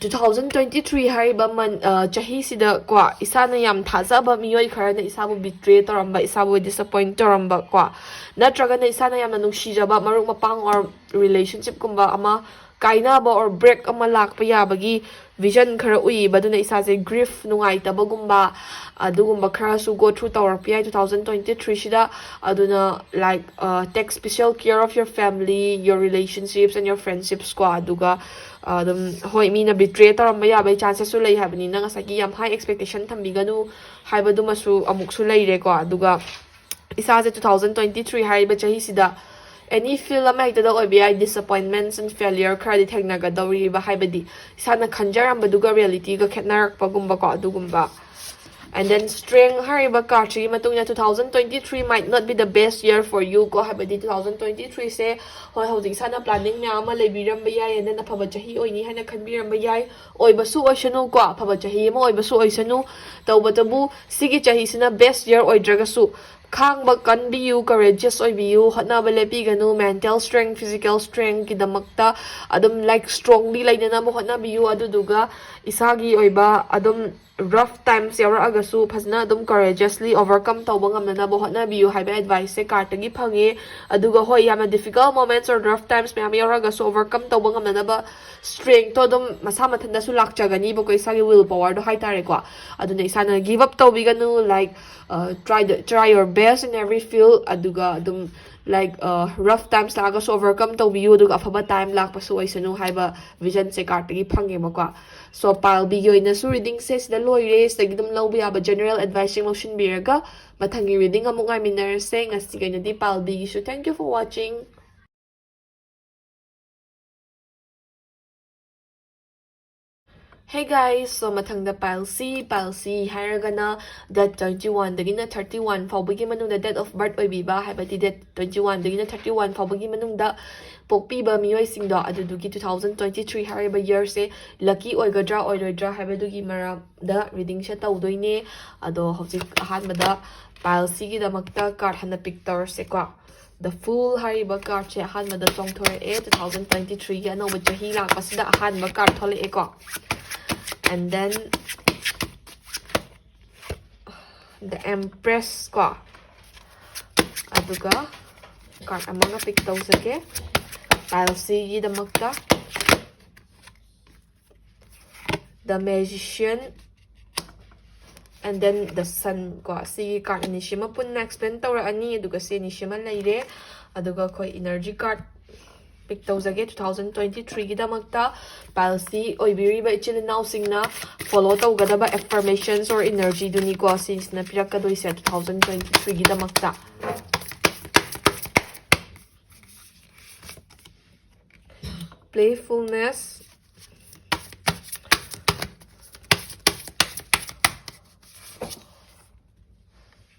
two thousand twenty three ꯍꯥꯏꯔꯤꯕ ꯃꯟ-, ꯑ, ꯆꯍꯤꯁꯤꯗ ꯀꯣ, ꯏꯁꯥꯅ ꯌꯥꯝ ꯊꯥꯖꯕ ꯃꯤꯑꯣꯏ ꯈꯔꯅ ꯏꯁꯥꯕꯨ betray ꯇꯧꯔꯝꯕ, ꯏꯁꯥꯕꯨ disappoint ꯇꯧꯔꯝꯕ ꯀꯣ, ꯅꯠꯇ꯭ꯔꯒꯅ ꯏꯁꯥꯅ ꯌꯥꯝꯅ ꯅꯨꯡꯁꯤꯖꯕ ꯃꯔꯨꯞ ꯃꯄꯥꯡ or relationship ꯀꯨꯝꯕ ꯑꯃ ꯀꯥꯏꯅꯕ or break ꯑꯃ ꯂꯥꯛꯄ ꯌꯥꯕꯒꯤ vision ꯈꯔ ꯎꯏꯌꯦꯕ꯫ ꯑꯗꯨꯅ ꯏꯁꯥꯁꯦ grief, ꯅꯨꯡꯉꯥꯏꯇꯕꯒꯨꯝꯕ, ꯑꯗꯨꯒꯨꯝꯕ ꯈꯔꯁꯨ go through ꯇꯧꯔꯛꯄ ꯌꯥꯏ two thousand twenty three ꯁꯤꯗ꯫ ꯑꯗꯨꯅ, like, uh, take special care of your family, your relationships and your friendships ꯀꯣ꯫ ꯑꯗꯨꯒ, uh, ꯑꯗꯨꯝ, ꯍꯣꯏ, ꯃꯤꯅ betray ꯇꯧꯔꯝꯕ ꯌꯥꯕꯒꯤ chances ꯁꯨ ꯂꯩ ꯍꯥꯏꯕꯅꯤꯅ, ꯉꯁꯥꯏꯒꯤ ꯌꯥꯝ high expectation ꯊꯝꯕꯤꯒꯅꯨ ꯍꯥꯏꯕꯗꯨꯃꯁꯨ ꯑꯃꯨꯛꯁꯨ ꯂꯩꯔꯦꯀꯣ꯫ ꯑꯗꯨꯒ ꯏꯁꯥꯁꯦ two thousand twenty three ꯍꯥꯏꯔꯤꯕ ꯆꯍꯤꯁꯤꯗ any field ꯑꯃ ꯍꯦꯛꯇꯗ ꯑꯣꯏꯕ ꯌꯥꯏ, disappointments and failure ꯈꯔꯗꯤ ꯊꯦꯡꯅꯒꯗꯧꯔꯤꯕ, ꯍꯥꯏꯕꯗꯤ ꯏꯁꯥꯅ ꯈꯟꯖꯔꯝꯕꯗꯨꯒ reality ꯒ ꯈꯦꯠꯅꯔꯛꯄꯒꯨꯝꯕꯀꯣ, ꯑꯗꯨꯒꯨꯝꯕ꯫ And then Strength ꯍꯥꯏꯔꯤꯕ card ꯁꯤꯒꯤ ꯃꯇꯨꯡ ꯏꯟꯅ two thousand twenty three might not be the best year for you ꯀꯣ, ꯍꯥꯏꯕꯗꯤ two thousand twenty three ꯁꯦ, ꯍꯣꯏ, ꯍꯧꯖꯤꯛ ꯏꯁꯥꯅ planning ꯃꯌꯥꯝ ꯑꯃ ꯂꯩꯕꯤꯔꯝꯕ ꯌꯥꯏ, and then ꯑꯐꯕ ꯆꯍꯤ ꯑꯣꯏꯅꯤ ꯍꯥꯏꯅ ꯈꯟꯕꯤꯔꯝꯕ ꯌꯥꯏ, ꯑꯣꯏꯕꯁꯨ ꯑꯣꯏꯁꯅꯨ ꯀꯣ, ꯑꯐꯕ ꯆꯍꯤ ꯑꯃ ꯑꯣꯏꯕꯁꯨ ꯑꯣꯏꯁꯅꯨ꯫ ꯇꯧꯕꯇꯕꯨ ꯁꯤꯒꯤ ꯆꯍꯤꯁꯤꯅ best year ꯑꯣꯏꯗ꯭ꯔꯒꯁꯨ, ꯈꯥꯡꯕ ꯀꯟꯕꯤꯌꯨ, courageous ꯑꯣꯏꯕꯤꯌꯨ, ꯍꯣꯠꯅꯕ ꯂꯦꯞꯄꯤꯒꯅꯨ, mental strength, physical strength ꯀꯤꯗꯃꯛꯇ ꯑꯗꯨꯝ, like, strongly ꯂꯩꯅꯅꯕ ꯍꯣꯠꯅꯕꯤꯌꯨ꯫ ꯑꯗꯨꯗꯨꯒ ꯏꯁꯥꯒꯤ ꯑꯣꯏꯕ ꯑꯗꯨꯝ rough times ꯌꯥꯎꯔꯛꯑꯒꯁꯨ ꯐꯖꯅ ꯑꯗꯨꯝ courageously overcome ꯇꯧꯕ ꯉꯝꯅꯅꯕ ꯍꯣꯠꯅꯕꯤꯌꯨ ꯍꯥꯏꯕ advice ꯁꯦ card ꯇꯒꯤ ꯐꯪꯉꯦ꯫ ꯑꯗꯨꯒ ꯍꯣꯏ, ꯌꯥꯝꯅ difficult moments or rough times ꯃꯌꯥꯝ ꯌꯥꯎꯔꯛꯑꯒꯁꯨ overcome ꯇꯧꯕ ꯉꯝꯅꯅꯕ strength ꯇꯣ ꯑꯗꯨꯝ ꯃꯁꯥ ꯃꯊꯟꯇꯁꯨ ꯂꯥꯛꯆꯒꯅꯤꯕꯀꯣ, ꯏꯁꯥꯒꯤ will power ꯗꯣ ꯍꯥꯏꯇꯥꯔꯦꯀꯣ꯫ ꯑꯗꯨꯅ ꯏꯁꯥꯅ give up ꯇꯧꯕꯤꯒꯅꯨ, like, uh, try the, try your best in every field, ꯑꯗꯨꯒ ꯑꯗꯨꯝ like rough times ꯂꯥꯛꯑꯒꯁꯨ overcome ꯇꯧꯕꯤꯌꯨ, ꯑꯗꯨꯒ ꯑꯐꯕ time ꯂꯥꯛꯄꯁꯨ ꯑꯣꯏꯁꯅꯨ ꯍꯥꯏꯕ vision ꯁꯦ card ꯇꯒꯤ ꯐꯪꯉꯦꯕꯀꯣ꯫ So pile B ꯒꯤ ꯑꯣꯏꯅꯁꯨ reading ꯁꯦ ꯁꯤꯗ ꯂꯣꯏꯔꯦ꯫ ꯁꯤꯗꯒꯤ ꯑꯗꯨꯝ ꯂꯧꯕ ꯌꯥꯕ general advice ꯁꯤꯡ ꯂꯧꯁꯤꯟꯕꯤꯔꯒ ꯃꯊꯪꯒꯤ reading ꯑꯃꯨꯛ ꯉꯥꯏꯃꯤꯟꯅꯔꯁꯦ꯫ ꯉꯁꯤꯒꯤ ꯑꯣꯏꯅꯗꯤ pile B ꯒꯤꯁꯨ thank you for watching. Hey guys, so ꯃꯊꯪꯗ pile C, pile C ꯍꯥꯏꯔꯒꯅ date twenty one ꯗꯒꯤꯅ thirty one ꯐꯥꯎꯕꯒꯤ ꯃꯅꯨꯡꯗ date of birth ꯑꯣꯏꯕꯤꯕ, ꯍꯥꯏꯕꯗꯤ date twenty one ꯗꯒꯤꯅ thirty one ꯐꯥꯎꯕꯒꯤ ꯃꯅꯨꯡꯗ ꯄꯣꯛꯄꯤꯕ ꯃꯤꯑꯣꯏꯁꯤꯡꯗꯣ, ꯑꯗꯨꯗꯨꯒꯤ two thousand twenty three ꯍꯥꯏꯔꯤꯕ year ꯁꯦ lucky ꯑꯣꯏꯒꯗ꯭ꯔꯥ ꯑꯣꯏꯔꯣꯏꯗ꯭ꯔꯥ ꯍꯥꯏꯕꯗꯨꯒꯤ ꯃꯔꯝꯗ reading ꯁꯦ ꯇꯧꯗꯣꯏꯅꯦ꯫ ꯑꯗꯣ ꯍꯧꯖꯤꯛ ꯑꯍꯥꯟꯕꯗ pile C ꯒꯤꯗꯃꯛꯇ card ꯍꯥꯟꯅ pick ꯇꯧꯔꯁꯦꯀꯣ꯫ The Fool ꯍꯥꯏꯔꯤꯕ card ꯁꯦ ꯑꯍꯥꯟꯕꯗ ꯆꯣꯡꯊꯣꯔꯛꯑꯦ꯫ Two thousand twenty three ꯒꯤ ꯑꯅꯧꯕ ꯆꯍꯤ ꯂꯥꯛꯄꯁꯤꯗ ꯑꯍꯥꯟꯕ card ꯊꯣꯛꯂꯛꯑꯦꯀꯣ꯫ And then The Empress ꯀꯣ꯫ ꯑꯗꯨꯒ card ꯑꯃꯒ pick ꯇꯧꯖꯒꯦ pile C ꯒꯤꯗꯃꯛꯇ꯫ The Magician and then The Sun ꯀꯣ꯫ ꯁꯤꯒꯤ card ꯑꯅꯤꯁꯤꯃ ꯄꯨꯟꯅ explain ꯇꯧꯔꯛꯑꯅꯤ꯫ ꯑꯗꯨꯒ ꯁꯤ ꯑꯅꯤꯁꯤꯃ ꯂꯩꯔꯦ꯫ ꯑꯗꯨꯒ ꯑꯩꯈꯣꯏ energy card pick ꯇꯧꯖꯒꯦ two thousand twenty three ꯒꯤꯗꯃꯛꯇ꯫ Pile C ꯑꯣꯏꯕꯤꯔꯤꯕ ꯏꯆꯤꯜ ꯏꯅꯥꯎꯁꯤꯡꯅ follow ꯇꯧꯒꯗꯕ affirmations or energy ꯗꯨꯅꯤꯀꯣ ꯁꯤꯁꯤꯅ ꯄꯤꯔꯛꯀꯗꯣꯏꯁꯦ two thousand twenty three ꯒꯤꯗꯃꯛꯇ꯫ Playfulness,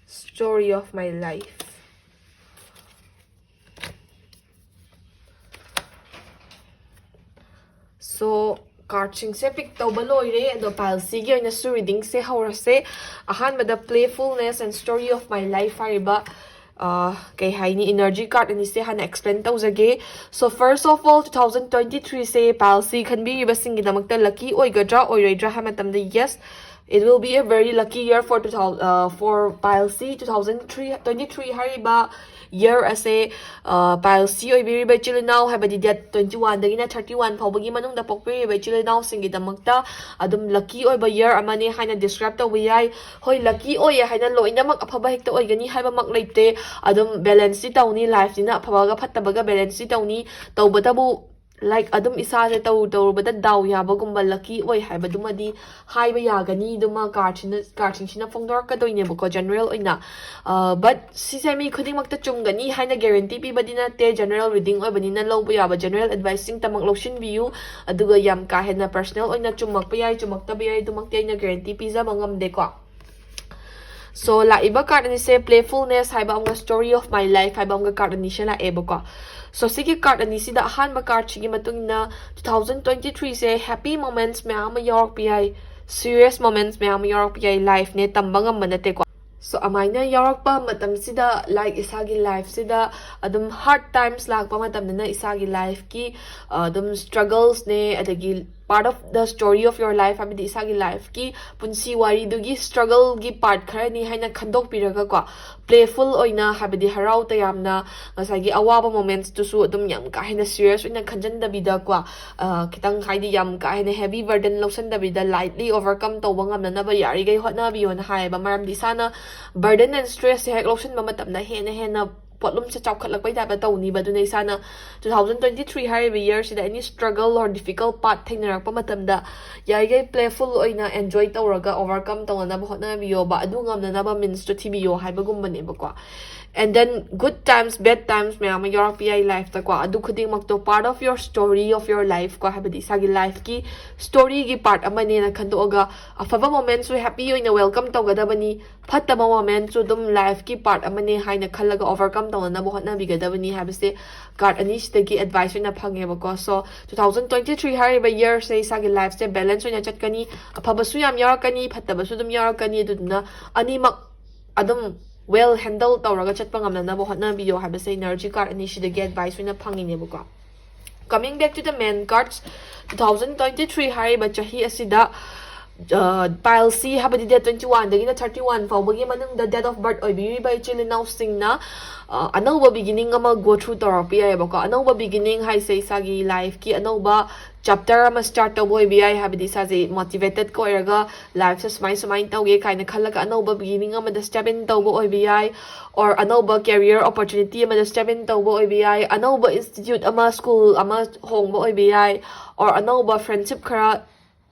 story of my life. So card ꯁꯤꯡꯁꯦ pick ꯇꯧꯕ ꯂꯣꯏꯔꯦ꯫ ꯑꯗꯣ pile C ꯒꯤ ꯑꯣꯏꯅꯁꯨ reading ꯁꯦ ꯍꯧꯔꯁꯦ꯫ ꯑꯍꯥꯟꯕꯗ Playfulness and Story of My Life ꯍꯥꯏꯔꯤꯕ, ꯑ, ꯀꯩ ꯍꯥꯏꯅꯤ, energy card ꯑꯅꯤꯁꯦ ꯍꯥꯟꯅ explain ꯇꯧꯖꯒꯦ꯫ So first of all, two thousand twenty three say pile C ꯈꯟꯕꯤꯔꯤꯕꯁꯤꯡꯒꯤꯗꯃꯛꯇ lucky ꯑꯣꯏꯒꯗ꯭ꯔꯥ ꯑꯣꯏꯔꯣꯏꯗ꯭ꯔꯥ ꯍꯥꯏꯕ ꯃꯇꯝꯗ, yes, It will be a very lucky year for two thousand, uh, for pile C. Two thousand three, twenty-three ꯍꯥꯏꯔꯤꯕ year ꯑꯁꯦ, uh, pile C ꯑꯣꯏꯕꯤꯔꯤꯕ ꯏꯆꯤꯜ ꯏꯅꯥꯎ, ꯍꯥꯏꯕꯗꯤ date twenty-one ꯗꯒꯤꯅ thirty-one ꯐꯥꯎꯕꯒꯤ ꯃꯅꯨꯡꯗ ꯄꯣꯛꯄꯤꯔꯤꯕ ꯏꯆꯤꯜ ꯏꯅꯥꯎꯁꯤꯡꯒꯤꯗꯃꯛꯇ ꯑꯗꯨꯝ lucky ꯑꯣꯏꯕ year ꯑꯃꯅꯦ ꯍꯥꯏꯅ describe ꯇꯧꯕ ꯌꯥꯏ꯫ ꯍꯣꯏ, lucky ꯑꯣꯏꯌꯦ ꯍꯥꯏꯅ ꯂꯣꯏꯅꯃꯛ ꯑꯐꯕ ꯍꯦꯛꯇ ꯑꯣꯏꯒꯅꯤ ꯍꯥꯏꯕꯃꯛ ꯂꯩꯇꯦ꯫ ꯑꯗꯨꯝ balance ꯇꯤ ꯇꯧꯅꯤ, life ꯁꯤꯅ ꯑꯐꯕꯒ ꯐꯠꯇꯕꯒ balance ꯇꯤ ꯇꯧꯅꯤ꯫ ꯇꯧꯕꯇꯕꯨ, like, ꯑꯗꯨꯝ ꯏꯁꯥꯁꯦ ꯇꯧꯔꯨ ꯇꯧꯔꯨꯕꯗ ꯗꯥꯎ ꯌꯥꯕꯒꯨꯝꯕ lucky ꯑꯣꯏ ꯍꯥꯏꯕꯗꯨꯃꯗꯤ ꯍꯥꯏꯕ ꯌꯥꯒꯅꯤ꯫ ꯑꯗꯨꯃ card ꯁꯤꯅ, card ꯁꯤꯡꯁꯤꯅ ꯐꯣꯡꯗꯣꯔꯛꯀꯗꯣꯏꯅꯦꯕꯀꯣ, general ꯑꯣꯏꯅ꯫ ꯑ, but ꯁꯤꯁꯦ ꯃꯤ ꯈꯨꯗꯤꯡꯃꯛꯇ ꯆꯨꯝꯒꯅꯤ ꯍꯥꯏꯅ guarantee ꯄꯤꯕꯗꯤ ꯅꯠꯇꯦ꯫ General reading ꯑꯣꯏꯕꯅꯤꯅ ꯂꯧꯕ ꯌꯥꯕ general advice ꯁꯤꯡꯇꯃꯛ ꯂꯧꯁꯤꯟꯕꯤꯌꯨ꯫ ꯑꯗꯨꯒ ꯌꯥꯝ ꯀꯥ ꯍꯦꯟꯅ personal ꯑꯣꯏꯅ ꯆꯨꯝꯃꯛꯄ ꯌꯥꯏ, ꯆꯨꯝꯃꯛꯇꯕ ꯌꯥꯏ, ꯑꯗꯨꯃꯛꯇꯤ ꯑꯩꯅ guarantee ꯄꯤꯖꯕ ꯉꯝꯗꯦꯀꯣ꯫ So, ꯂꯥꯛꯏꯕ card ꯑꯅꯤꯁꯦ playfulness ꯍꯥꯏꯕ ꯑꯃꯒ story of my life ꯍꯥꯏꯕ ꯑꯃꯒ card ꯑꯅꯤꯁꯦ ꯂꯥꯛꯑꯦꯕꯀꯣ꯫ So, ꯁꯤꯒꯤ card ꯑꯅꯤꯁꯤꯗ ꯑꯍꯥꯟꯕ card ꯁꯤꯒꯤ ꯃꯇꯨꯡ ꯏꯟꯅ two thousand twenty-three ꯁꯦ happy moments ꯃꯌꯥꯝ ꯑꯃ ꯌꯥꯎꯔꯛꯄ ꯌꯥꯏ, serious moments ꯃꯌꯥꯝ ꯑꯃ ꯌꯥꯎꯔꯛꯄ ꯌꯥꯏ, life ꯅꯦ, ꯇꯝꯕ ꯉꯝꯕ ꯅꯠꯇꯦꯀꯣ꯫ So, ꯑꯃꯥꯏꯅ ꯌꯥꯎꯔꯛꯄ ꯃꯇꯝꯁꯤꯗ, like, ꯏꯁꯥꯒꯤ life ꯁꯤꯗ ꯑꯗꯨꯝ hard times ꯂꯥꯛꯄ ꯃꯇꯝꯗꯅ ꯏꯁꯥꯒꯤ life ꯀꯤ, ꯑ, ꯑꯗꯨꯝ struggles ꯅꯦ, ꯑꯗꯒꯤ part of the story of your life ꯍꯥꯏꯕꯗꯤ ꯏꯁꯥꯒꯤ life ꯀꯤ ꯄꯨꯟꯁꯤ ꯋꯥꯔꯤꯗꯨꯒꯤ struggle ꯒꯤ part ꯈꯔꯅꯤ ꯍꯥꯏꯅ ꯈꯟꯗꯣꯛꯄꯤꯔꯒꯀꯣ, playful ꯑꯣꯏꯅ, ꯍꯥꯏꯕꯗꯤ ꯍꯔꯥꯎ ꯇꯌꯥꯝꯅ, ꯉꯁꯥꯏꯒꯤ ꯑꯋꯥꯕ moments ꯇꯨꯁꯨ ꯑꯗꯨꯝ ꯌꯥꯝ ꯀꯥ ꯍꯦꯟꯅ serious ꯑꯣꯏꯅ ꯈꯟꯖꯟꯗꯕꯤꯗꯀꯣ, ꯑ, ꯈꯤꯇꯪ, ꯍꯥꯏꯗꯤ, ꯌꯥꯝ ꯀꯥ ꯍꯦꯟꯅ heavy burden ꯂꯧꯁꯟꯗꯕꯤꯗ lightly overcome ꯇꯧꯕ ꯉꯝꯅꯅꯕ ꯌꯥꯔꯤꯈꯩ ꯍꯣꯠꯅꯕꯤꯌꯣꯅ ꯍꯥꯏꯌꯦꯕ꯫ ꯃꯔꯝꯗꯤ ꯏꯁꯥꯅ burden and stress ꯁꯦ ꯍꯦꯛ ꯂꯧꯁꯤꯟꯕ ꯃꯇꯝꯗ ꯍꯦꯟꯅ ꯍꯦꯟꯅ ꯄꯣꯠꯂꯨꯝꯁꯦ ꯆꯥꯎꯈꯠꯂꯛꯄꯩ type ꯇ ꯇꯧꯅꯤꯕ꯫ ꯑꯗꯨꯅ ꯏꯁꯥꯅ two thousand twenty-three ꯍꯥꯏꯔꯤꯕ year ꯁꯤꯗ any struggle or difficult part ꯊꯦꯡꯅꯔꯛꯄ ꯃꯇꯝꯗ ꯌꯥꯔꯤꯈꯩ playful ꯑꯣꯏꯅ enjoy ꯇꯧꯔꯒ overcome ꯇꯧꯅꯅꯕ ꯍꯣꯠꯅꯕꯤꯌꯣꯕ꯫ ꯑꯗꯨ ꯉꯝꯅꯅꯕ means to ꯊꯤꯕꯤꯌꯣ ꯍꯥꯏꯕꯒꯨꯝꯕꯅꯦꯕꯀꯣ꯫ And then good times, bad times ꯃꯌꯥꯝ ꯑꯃ ꯌꯥꯎꯔꯛꯄ ꯌꯥꯏ life ꯇꯀꯣ꯫ ꯑꯗꯨ ꯈꯨꯗꯤꯡꯃꯛꯇꯣ part of your story of your life ꯀꯣ, ꯍꯥꯏꯕꯗꯤ ꯏꯁꯥꯒꯤ life ꯀꯤ story ꯒꯤ part ꯑꯃꯅꯦꯅ ꯈꯟꯗꯣꯛꯑꯒ, ꯑꯐꯕ moments ꯁꯨ happy ꯑꯣꯏꯅ welcome ꯇꯧꯒꯗꯕꯅꯤ, ꯐꯠꯇꯕ moments ꯁꯨ ꯑꯗꯨꯝ life ꯀꯤ part ꯑꯃꯅꯦ ꯍꯥꯏꯅ ꯈꯜꯂꯒ overcome ꯇꯧꯅꯅꯕ ꯍꯣꯠꯅꯕꯤꯒꯗꯕꯅꯤ ꯍꯥꯏꯕꯁꯦ card ꯑꯅꯤꯁꯤꯗꯒꯤ advice ꯑꯣꯏꯅ ꯐꯪꯉꯦꯕꯀꯣ꯫ So, two thousand twenty-three ꯍꯥꯏꯔꯤꯕ year ꯁꯦ ꯏꯁꯥꯒꯤ life ꯁꯦ balance ꯑꯣꯏꯅ ꯆꯠꯀꯅꯤ, ꯑꯐꯕꯁꯨ ꯌꯥꯝ ꯌꯥꯎꯔꯛꯀꯅꯤ, ꯐꯠꯇꯕꯁꯨ ꯑꯗꯨꯝ ꯌꯥꯎꯔꯛꯀꯅꯤ꯫ ꯑꯗꯨꯗꯨꯅ ꯑꯅꯤꯃꯛ ꯑꯗꯨꯝ well handle ꯇꯧꯔꯒ ꯆꯠꯄ ꯉꯝꯅꯅꯕ ꯍꯣꯠꯅꯕꯤꯌꯣ ꯍꯥꯏꯕꯁꯦ energy card ꯑꯅꯤꯁꯤꯗꯒꯤ advice ꯑꯣꯏꯅ ꯐꯪꯉꯤꯅꯦꯕꯀꯣ꯫ Coming back to the main cards, two thousand twenty-three ꯍꯥꯏꯔꯤꯕ ꯆꯍꯤ ꯑꯁꯤꯗ ꯄꯥꯏꯜꯁꯤ ꯍꯥꯏꯕꯗꯤ ꯗꯦꯠ ꯇ꯭ꯋꯦꯟꯇꯤ ꯋꯥꯟꯗꯒꯤꯅ ꯊꯥꯔꯇꯤ ꯋꯥꯟ ꯐꯥꯎꯕꯒꯤ ꯃꯅꯨꯡꯗ ꯗꯦꯠ ꯑꯣꯐ ꯕꯔꯠ ꯑꯣꯏꯕꯤꯔꯤꯕ ꯏꯆꯤꯜ ꯏꯅꯥꯎꯁꯤꯡꯅ ꯑ, ꯑꯅꯧꯕ ꯕꯤꯒꯤꯅꯤꯡ ꯑꯃ ꯒꯣ ꯊ꯭ꯔꯨ ꯇꯧꯔꯛꯄ ꯌꯥꯏꯑꯕꯀꯣ꯫ ꯑꯅꯧꯕ ꯕꯤꯒꯤꯅꯤꯡ ꯍꯥꯏꯁꯦ ꯏꯁꯥꯒꯤ ꯂꯥꯏꯐꯀꯤ ꯑꯅꯧꯕ ꯆꯦꯞꯇꯔ ꯑꯃ ꯁ꯭ꯇꯥꯔꯠ ꯇꯧꯕ ꯑꯣꯏꯕ ꯌꯥꯏ, ꯍꯥꯏꯕꯗꯤ ꯏꯁꯥꯁꯦ ꯃꯣꯇꯤꯚꯦꯇꯦꯠꯀ ꯑꯣꯏꯔꯒ ꯂꯥꯏꯐꯁꯦ ꯁꯨꯃꯥꯏ ꯁꯨꯃꯥꯏꯅ ꯇꯧꯒꯦ ꯀꯥꯏꯅ ꯈꯜꯂꯒ ꯑꯅꯧꯕ ꯕꯤꯒꯤꯅꯤꯡ ꯑꯃꯗ ꯁ꯭ꯇꯦꯞ ꯏꯟ ꯇꯧꯕ ꯑꯣꯏꯕ ꯌꯥꯏ, ꯑꯣꯔ ꯑꯅꯧꯕ ꯀꯦꯔꯤꯌꯔ ꯑꯣꯄꯣꯔꯆꯨꯅꯤꯇꯤ ꯑꯃꯗ ꯁ꯭ꯇꯦꯞ ꯏꯟ ꯇꯧꯕ ꯑꯣꯏꯕ ꯌꯥꯏ, ꯑꯅꯧꯕ ꯏꯟꯁꯇꯤꯇ꯭ꯌꯨꯠ ꯑꯃ, ꯁ꯭ꯀꯨꯜ ꯑꯃ ꯍꯣꯡꯕ ꯑꯣꯏꯕ ꯌꯥꯏ, ꯑꯣꯔ ꯑꯅꯧꯕ ꯐ꯭ꯔꯦꯟꯁꯤꯞ ꯈꯔ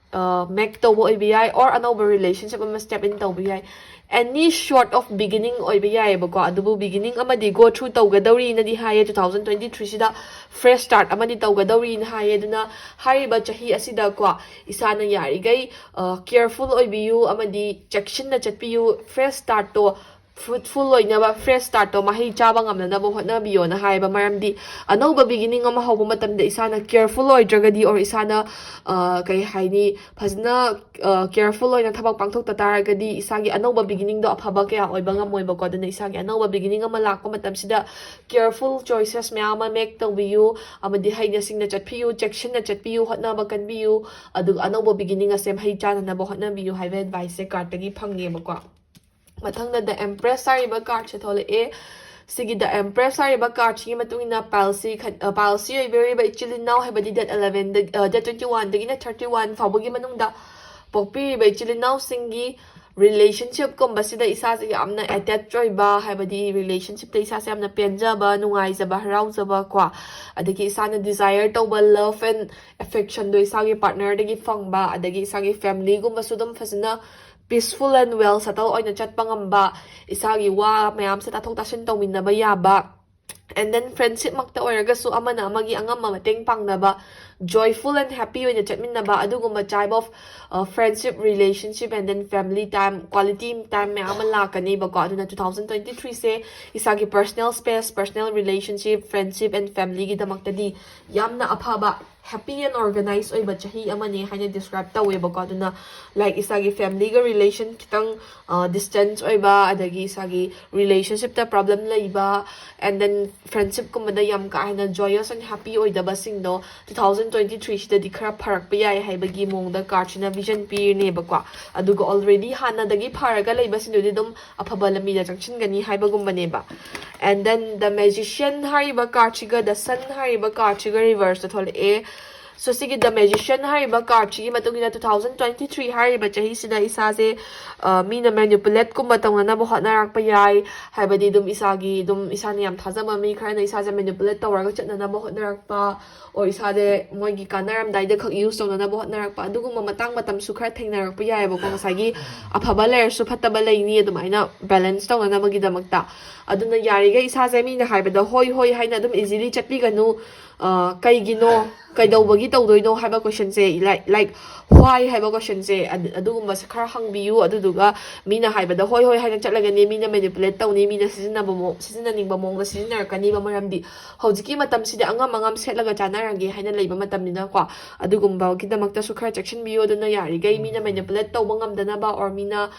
ꯃꯦꯛ ꯇꯧꯕ ꯑꯣꯏꯕ ꯌꯥꯏ, ꯑꯣꯔ ꯑꯅꯧꯕ ꯔꯤꯂꯦꯁꯟꯁꯤꯞ ꯑꯃ ꯁ꯭ꯇꯦꯞ ꯏꯟ ꯇꯧꯕ ꯌꯥꯏ꯫ ꯑꯦꯅꯤ ꯁꯣꯔꯠ ꯑꯣꯐ ꯕꯤꯒꯤꯅꯤꯡ ꯑꯣꯏꯕ ꯌꯥꯏꯑꯕꯀꯣ꯫ ꯑꯗꯨꯕꯨ ꯕꯤꯒꯤꯅꯤꯡ ꯑꯃꯗꯤ ꯒꯣ ꯊ꯭ꯔꯨ ꯇꯧꯒꯗꯧꯔꯤꯅꯗꯤ ꯍꯥꯏꯌꯦ꯫ ꯇꯨ ꯊꯥꯎꯖꯟ ꯇ꯭ꯋꯦꯟꯇꯤ ꯊ꯭ꯔꯤꯁꯤꯗ ꯐ꯭ꯔꯦꯁ ꯁ꯭ꯇꯥꯔꯠ ꯑꯃꯗꯤ ꯇꯧꯒꯗꯧꯔꯤꯅ ꯍꯥꯏꯌꯦ꯫ ꯑꯗꯨꯅ ꯍꯥꯏꯔꯤꯕ ꯆꯍꯤ ꯑꯁꯤꯗꯀꯣ ꯏꯁꯥꯅ ꯌꯥꯔꯤꯈꯩ ꯀꯦꯌꯔꯐꯨꯜ ꯑꯣꯏꯕꯤꯌꯨ ꯑꯃꯗꯤ ꯆꯦꯛꯁꯤꯟꯅ ꯆꯠꯄꯤꯌꯨ꯫ ꯐ꯭ꯔꯦꯁ ꯁ꯭ꯇꯥꯔꯠꯇꯣ ꯐ꯭ꯔꯨꯠꯐꯨꯜ ꯑꯣꯏꯅꯕ, ꯐ꯭ꯔꯦꯁ ꯁ꯭ꯇꯥꯔꯠꯇꯣ ꯃꯍꯩ ꯆꯥꯕ ꯉꯝꯅꯅꯕ ꯍꯣꯠꯅꯕꯤꯌꯣꯅ ꯍꯥꯏꯌꯦꯕ꯫ ꯃꯔꯝꯗꯤ ꯑꯅꯧꯕ ꯕꯤꯒꯤꯅꯤꯡ ꯑꯃ ꯍꯧꯕ ꯃꯇꯝꯗ ꯏꯁꯥꯅ ꯀꯦꯌꯔꯐꯨꯜ ꯑꯣꯏꯗ꯭ꯔꯒꯗꯤ, ꯑꯣꯔ ꯏꯁꯥꯅ ꯑ, ꯀꯩ ꯍꯥꯏꯅꯤ, ꯐꯖꯅ ꯀꯦꯌꯔꯐꯨꯜ ꯑꯣꯏꯅ ꯊꯕꯛ ꯄꯥꯡꯊꯣꯛꯇ ꯇꯥꯔꯒꯗꯤ ꯏꯁꯥꯒꯤ ꯑꯅꯧꯕ ꯕꯤꯒꯤꯅꯤꯡꯗꯣ ꯑꯐꯕ ꯀꯌꯥ ꯑꯣꯏꯕ ꯉꯝꯃꯣꯏꯕꯀꯣ꯫ ꯑꯗꯨꯅ ꯏꯁꯥꯒꯤ ꯑꯅꯧꯕ ꯕꯤꯒꯤꯅꯤꯡ ꯑꯃ ꯂꯥꯛꯄ ꯃꯇꯝꯁꯤꯗ ꯀꯦꯌꯔꯐꯨꯜ ꯆꯣꯏꯁꯦꯁ ꯃꯌꯥꯝ ꯑꯃ ꯃꯦꯛ ꯇꯧꯕꯤꯌꯨ, ꯑꯃꯗꯤ ꯍꯩꯅ ꯁꯤꯡꯅ ꯆꯠꯄꯤꯌꯨ, ꯆꯦꯛꯁꯤꯟꯅ ꯆꯠꯄꯤꯌꯨ, ꯍꯣꯠꯅꯕ ꯀꯟꯕꯤꯌꯨ, ꯑꯗꯨꯒ ꯑꯅꯧꯕ ꯕꯤꯒꯤꯅꯤꯡ ꯑꯁꯦ ꯃꯍꯩ ꯆꯥꯅꯅꯕ ꯍꯣꯠꯅꯕꯤꯌꯨ ꯍꯥꯏꯕ ꯑꯦꯗꯚꯥꯏꯁꯁꯦ ꯀꯥꯔꯠꯇꯒꯤ ꯐꯪꯉꯦꯕꯀꯣ꯫ ꯃꯊꯪꯗ ꯗ ꯑꯦꯝꯄ꯭ꯔꯦꯁ ꯍꯥꯏꯔꯤꯕ ꯀꯥꯔꯠꯁꯦ ꯊꯣꯛꯂꯛꯑꯦ꯫ ꯁꯤꯒꯤ ꯗ ꯑꯦꯝꯄ꯭ꯔꯦꯁ ꯍꯥꯏꯔꯤꯕ ꯀꯥꯔꯠꯁꯤꯒꯤ ꯃꯇꯨꯡ ꯏꯟꯅ ꯄꯥꯏꯜꯁꯤ ꯈꯟ-, ꯑ, ꯄꯥꯏꯜꯁꯤ ꯑꯣꯏꯕꯤꯔꯤꯕ ꯏꯆꯤꯜ ꯏꯅꯥꯎ ꯍꯥꯏꯕꯗꯤ ꯗꯦꯠ ꯑꯦꯂꯚꯦꯟꯗ, ꯑ, ꯗꯦꯠ ꯇ꯭ꯋꯦꯟꯇꯤ ꯋꯥꯟꯗꯒꯤꯅ ꯊꯥꯔꯇꯤ ꯋꯥꯟ ꯐꯥꯎꯕꯒꯤ ꯃꯅꯨꯡꯗ ꯄꯣꯛꯄꯤꯔꯤꯕ ꯏꯆꯤꯜ ꯏꯅꯥꯎꯁꯤꯡꯒꯤ ꯔꯤꯂꯦꯁꯟꯁꯤꯞꯀꯨꯝꯕꯁꯤꯗ ꯏꯁꯥꯁꯦ ꯌꯥꯝꯅ ꯑꯦꯇꯦꯆ ꯑꯣꯏꯕ, ꯍꯥꯏꯕꯗꯤ ꯔꯤꯂꯦꯁꯟꯁꯤꯞꯇ ꯏꯁꯥꯁꯦ ꯌꯥꯝꯅ ꯄꯦꯟꯖꯕ, ꯅꯨꯡꯉꯥꯏꯖꯕ, ꯍꯔꯥꯎꯖꯕ ꯀꯣ, ꯑꯗꯒꯤ ꯏꯁꯥꯅ ꯗꯤꯖꯥꯌꯔ ꯇꯧꯕ ꯂꯚ ꯑꯦꯟ ꯑꯦꯐꯦꯛꯁꯟꯗꯣ ꯏꯁꯥꯒꯤ ꯄꯥꯔꯠꯅꯔꯗꯒꯤ ꯐꯪꯕ, ꯑꯗꯒꯤ ꯏꯁꯥꯒꯤ ꯐꯦꯃꯤꯂꯤꯒꯨꯝꯕꯁꯨ ꯑꯗꯨꯝ ꯐꯖꯅ ꯄꯤꯁꯐꯨꯜ ꯑꯦꯟ ꯋꯦꯜ ꯁꯦꯇꯜ ꯑꯣꯏꯅ ꯆꯠꯄ ꯉꯝꯕ, ꯏꯁꯥꯒꯤ ꯋꯥ ꯃꯌꯥꯝꯁꯦ ꯇꯥꯊꯣꯛ ꯇꯥꯁꯤꯟ ꯇꯧꯃꯤꯟꯅꯕ ꯌꯥꯕ, and then friendship ꯃꯛꯇ ꯑꯣꯏꯔꯒꯁꯨ ꯑꯃꯅ ꯑꯃꯒꯤ ꯑꯉꯝꯕ ꯃꯇꯦꯡ ꯄꯥꯡꯅꯕ, joyful and happy ꯑꯣꯏꯅ ꯆꯠꯃꯤꯟꯅꯕ, ꯑꯗꯨꯒꯨꯝꯕ type of, ꯑ, friendship, relationship and then family time, quality time ꯃꯌꯥꯝ ꯑꯃ ꯂꯥꯛꯀꯅꯦꯕꯀꯣ꯫ ꯑꯗꯨꯅ ꯇꯨ ꯊꯥꯎꯖꯟ ꯇ꯭ꯋꯦꯟꯇꯤ ꯊ꯭ꯔꯤꯁꯦ ꯏꯁꯥꯒꯤ personal space, personal relationship, friendship and familyꯒꯤꯗꯃꯛꯇꯗꯤ ꯌꯥꯝꯅ ꯑꯐꯕ, happy and organized ꯑꯣꯏꯕ ꯆꯍꯤ ꯑꯃꯅꯦ ꯍꯥꯏꯅ describe ꯇꯧꯋꯦꯕꯀꯣ꯫ ꯑꯗꯨꯅ like ꯏꯁꯥꯒꯤ familyꯒ relation ꯈꯤꯇꯪ distance ꯑꯣꯏꯕ, ꯑꯗꯒꯤ ꯏꯁꯥꯒꯤ relationshipꯇ problem ꯂꯩꯕ, and then friendshipꯀꯨꯝꯕꯗ ꯌꯥꯝ ꯀꯥ ꯍꯦꯟꯅ joyous and happy ꯑꯣꯏꯗꯕꯁꯤꯡꯗꯣ two thousand twenty three ꯁꯤꯗꯗꯤ ꯈꯔ ꯐꯔꯛꯄ ꯌꯥꯏ ꯍꯥꯏꯕꯒꯤ ꯃꯑꯣꯡꯗ cardꯁꯤꯅ vision ꯄꯤꯔꯤꯅꯦꯕꯀꯣ꯫ ꯑꯗꯨꯒ already ꯍꯥꯟꯅꯗꯒꯤ ꯐꯔꯒ ꯂꯩꯕꯁꯤꯡꯗꯨꯗꯤ ꯑꯗꯨꯝ ꯑꯐꯕ ꯂꯝꯕꯤꯗ ꯆꯪꯁꯤꯟꯒꯅꯤ ꯍꯥꯏꯕꯒꯨꯝꯕꯅꯦꯕ꯫ And then the Magician ꯍꯥꯏꯔꯤꯕ cardꯁꯤꯒ the Sun ꯍꯥꯏꯔꯤꯕ cardꯁꯤꯒ reverseꯇ ꯊꯣꯛꯂꯛꯑꯦ꯫ So ꯁꯤꯒꯤ the Magician ꯍꯥꯏꯔꯤꯕ cardꯁꯤꯒꯤ ꯃꯇꯨꯡ ꯏꯟꯅ two thousand twenty three ꯍꯥꯏꯔꯤꯕ ꯆꯍꯤꯁꯤꯗ ꯏꯁꯥꯁꯦ ꯃꯤꯅ ꯃꯦꯅꯤꯄꯨꯂꯦꯠꯀꯨꯝꯕ ꯇꯧꯅꯅꯕ ꯍꯣꯠꯅꯔꯛꯄ ꯌꯥꯏ꯫ ꯍꯥꯏꯕꯗꯤ ꯑꯗꯨꯝ ꯏꯁꯥꯒꯤ ꯑꯗꯨꯝ ꯏꯁꯥꯅ ꯌꯥꯝ ꯊꯥꯖꯕ ꯃꯤ ꯈꯔꯅ ꯏꯁꯥꯁꯦ ꯃꯦꯅꯤꯄꯨꯂꯦꯠ ꯇꯧꯔꯒ ꯆꯠꯅꯅꯕ ꯍꯣꯠꯅꯔꯛꯄ, or ꯏꯁꯥꯁꯦ ꯃꯣꯏꯒꯤ ꯀꯥꯟꯅꯔꯝꯗꯥꯏꯗ ꯈꯛ ꯌꯨꯁ ꯇꯧꯅꯅꯕ ꯍꯣꯠꯅꯔꯛꯄ, ꯑꯗꯨꯒꯨꯝꯕ ꯃꯇꯥꯡ ꯃꯇꯝꯁꯨ ꯈꯔ ꯊꯦꯡꯅꯔꯛꯄ ꯌꯥꯏꯑꯕꯀꯣ꯫ ꯉꯁꯥꯏꯒꯤ ꯑꯐꯕ ꯂꯩꯔꯁꯨ ꯐꯠꯇꯕ ꯂꯩꯅꯤ, ꯑꯗꯨꯃꯥꯏꯅ ꯕꯦꯂꯦꯟꯁ ꯇꯧꯅꯅꯕꯒꯤꯗꯃꯛꯇ꯫ ꯑꯗꯨꯅ ꯌꯥꯔꯤꯈꯩ ꯏꯁꯥꯁꯦ ꯃꯤꯅ ꯍꯥꯏꯕꯗ ꯍꯣꯏ ꯍꯣꯏ ꯍꯥꯏꯅ ꯑꯗꯨꯝ ꯏꯖꯤꯂꯤ ꯆꯠꯄꯤꯒꯅꯨ꯫ ꯀꯩꯒꯤꯅꯣ, ꯀꯩꯗꯧꯕꯒꯤ ꯇꯧꯗꯣꯏꯅꯣ ꯍꯥꯏꯕ ꯀꯣꯏꯁꯟꯁꯦ, ꯂꯥꯏꯛ ꯂꯥꯏꯛ why ꯍꯥꯏꯕ ꯀꯣꯏꯁꯟꯁꯦ ꯑꯗꯨꯒꯨꯝꯕꯁꯦ ꯈꯔ ꯍꯪꯕꯤꯌꯨ꯫ ꯑꯗꯨꯗꯨꯒ ꯃꯤꯅ ꯍꯥꯏꯕꯗ ꯍꯣꯏ ꯍꯣꯏ ꯍꯥꯏꯅ ꯆꯠꯂꯒꯅꯤ, ꯃꯤꯅ ꯃꯦꯅꯤꯄꯨꯂꯦꯠ ꯇꯧꯅꯤ, ꯃꯤꯅ ꯁꯤꯖꯤꯟꯅꯕ ꯃꯑꯣꯡ, ꯁꯤꯖꯤꯟꯅꯅꯤꯡꯕ ꯃꯑꯣꯡꯗ ꯁꯤꯖꯤꯟꯅꯔꯛꯀꯅꯤꯕ꯫ ꯃꯔꯝꯗꯤ ꯍꯧꯖꯤꯛꯀꯤ ꯃꯇꯝꯁꯤꯗꯤ ꯑꯉꯝ ꯑꯉꯝ ꯁꯦꯠꯂꯒ ꯆꯥꯟꯅꯔꯒꯦ ꯍꯥꯏꯅ ꯂꯩꯕ ꯃꯇꯝꯅꯤꯅꯀꯣ꯫ ꯑꯗꯨꯒꯨꯝꯕꯒꯤꯗꯃꯛꯇꯁꯨ ꯈꯔ ꯆꯦꯛꯁꯤꯟꯕꯤꯌꯨ꯫ ꯑꯗꯨꯅ ꯌꯥꯔꯤꯈꯩ ꯃꯤꯅ ꯃꯦꯅꯤꯄꯨꯂꯦꯠ ꯇꯧꯕ ꯉꯝꯗꯅꯕ, or ꯃꯤꯅ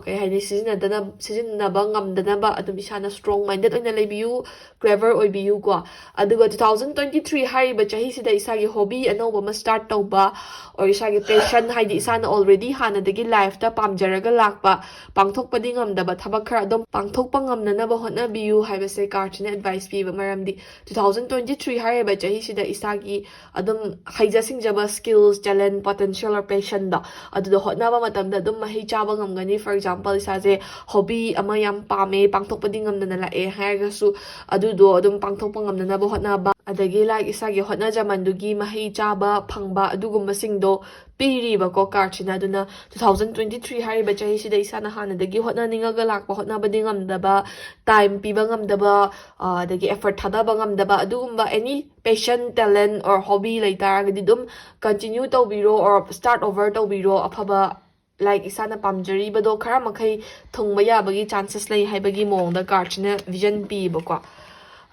ꯀꯩ ꯍꯥꯏꯅꯤ, ꯁꯤꯖꯤꯟꯅꯗꯅ ꯁꯤꯖꯤꯟꯅꯕ ꯉꯝꯗꯅꯕ ꯑꯗꯨꯝ ꯏꯁꯥꯅ strong minded ꯑꯣꯏꯅ ꯂꯩꯕꯤꯌꯨ, clever ꯑꯣꯏꯕꯤꯌꯨꯀꯣ꯫ ꯑꯗꯨꯒ two thousand twenty three ꯍꯥꯏꯔꯤꯕ ꯆꯍꯤꯁꯤꯗ ꯏꯁꯥꯒꯤ ꯍꯣꯕꯤ ꯑꯅꯧꯕ ꯑꯃ ꯁ꯭ꯇꯥꯔꯠ ꯇꯧꯕ, or ꯏꯁꯥꯒꯤ ꯄꯦꯁꯟ, ꯍꯥꯏꯗꯤ ꯏꯁꯥꯅ already ꯍꯥꯟꯅꯗꯒꯤ ꯂꯥꯏꯐꯇ ꯄꯥꯝꯖꯔꯒ ꯂꯥꯛꯄ, ꯄꯥꯡꯊꯣꯛꯄꯗꯤ ꯉꯝꯗꯕ ꯊꯕꯛ ꯈꯔ ꯑꯗꯨꯝ ꯄꯥꯡꯊꯣꯛꯄ ꯉꯝꯅꯅꯕ ꯍꯣꯠꯅꯕꯤꯌꯨ ꯍꯥꯏꯕꯁꯦ ꯀꯥꯔꯠꯁꯤꯅ ꯑꯦꯗꯚꯥꯏꯁ ꯄꯤꯕ꯫ ꯃꯔꯝꯗꯤ two thousand twenty three ꯍꯥꯏꯔꯤꯕ ꯆꯍꯤꯁꯤꯗ ꯏꯁꯥꯒꯤ ꯑꯗꯨꯝ ꯍꯩꯖ ꯁꯤꯡꯖꯕ, skills, talent, potential or passionꯗꯣ ꯑꯗꯨꯗꯣ ꯍꯣꯠꯅꯕ ꯃꯇꯝꯗ ꯑꯗꯨꯝ ꯃꯍꯩ ꯆꯥꯕ ꯉꯝꯒꯅꯤ꯫ For example, ꯏꯁꯥꯁꯦ ꯍꯣꯕꯤ ꯑꯃ ꯌꯥꯝ ꯄꯥꯝꯃꯦ, ꯄꯥꯡꯊꯣꯛꯄꯗꯤ ꯉꯝꯗꯅ ꯂꯥꯛꯑꯦ ꯍꯥꯏꯔꯒꯁꯨ ꯑꯗꯨꯗꯣ ꯑꯗꯨꯝ ꯄꯥꯡꯊꯣꯛꯄ ꯉꯝꯅꯅꯕ ꯍꯣꯠꯅꯕ, ꯑꯗꯒꯤ ꯂꯥꯏꯛ ꯏꯁꯥꯒꯤ ꯍꯣꯠꯅꯖꯃꯟꯗꯨꯒꯤ ꯃꯍꯩ ꯆꯥꯕ ꯐꯪꯕ, ꯑꯗꯨꯒꯨꯝꯕꯁꯤꯡꯗꯣ ꯄꯤꯔꯤꯕꯀꯣ ꯀꯥꯔꯠꯁꯤꯅ꯫ ꯑꯗꯨꯅ two thousand twenty three ꯍꯥꯏꯔꯤꯕ ꯆꯍꯤꯁꯤꯗ ꯏꯁꯥꯅ ꯍꯥꯟꯅꯗꯒꯤ ꯍꯣꯠꯅꯅꯤꯡꯉꯒ ꯂꯥꯛꯄ, ꯍꯣꯠꯅꯕꯗꯤ ꯉꯝꯗꯕ, ꯇꯥꯏꯝ ꯄꯤꯕ ꯉꯝꯗꯕ, ꯑꯗꯒꯤ effort ꯊꯥꯗꯕ ꯉꯝꯗꯕ, ꯑꯗꯨꯒꯨꯝꯕ any passion, talent or hobby ꯂꯩꯇꯥꯔꯒꯗꯤ ꯑꯗꯨꯝ continue ꯇꯧꯕꯤꯔꯣ, or start over ꯇꯧꯕꯤꯔꯣ꯫ ꯑꯐꯕ ꯂꯥꯏꯛ ꯏꯁꯥꯅ ꯄꯥꯝꯖꯔꯤꯕꯗꯣ ꯈꯔ ꯃꯈꯩ ꯊꯨꯡꯕ ꯌꯥꯕꯒꯤ ꯆꯥꯟꯁꯦꯁ ꯂꯩ ꯍꯥꯏꯕꯒꯤ ꯃꯑꯣꯡꯗ ꯀꯥꯔꯠꯁꯤꯅ ꯚꯤꯖꯟ ꯄꯤꯌꯦꯕꯀꯣ꯫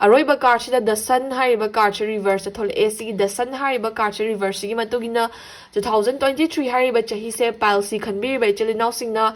ꯑꯔꯣꯏꯕ cardꯁꯤꯗ The Sun ꯍꯥꯏꯔꯤꯕ cardꯁꯦ reverseꯇ ꯊꯣꯛꯂꯛꯑꯦ꯫ ꯁꯤꯒꯤ The Sun ꯍꯥꯏꯔꯤꯕ cardꯁꯦ reverseꯁꯤꯒꯤ ꯃꯇꯨꯡ ꯏꯟꯅ two thousand twenty three ꯍꯥꯏꯔꯤꯕ ꯆꯍꯤꯁꯦ Pileꯁꯤ ꯈꯟꯕꯤꯔꯤꯕ ꯏꯆꯤꯜ ꯏꯅꯥꯎꯁꯤꯡꯅ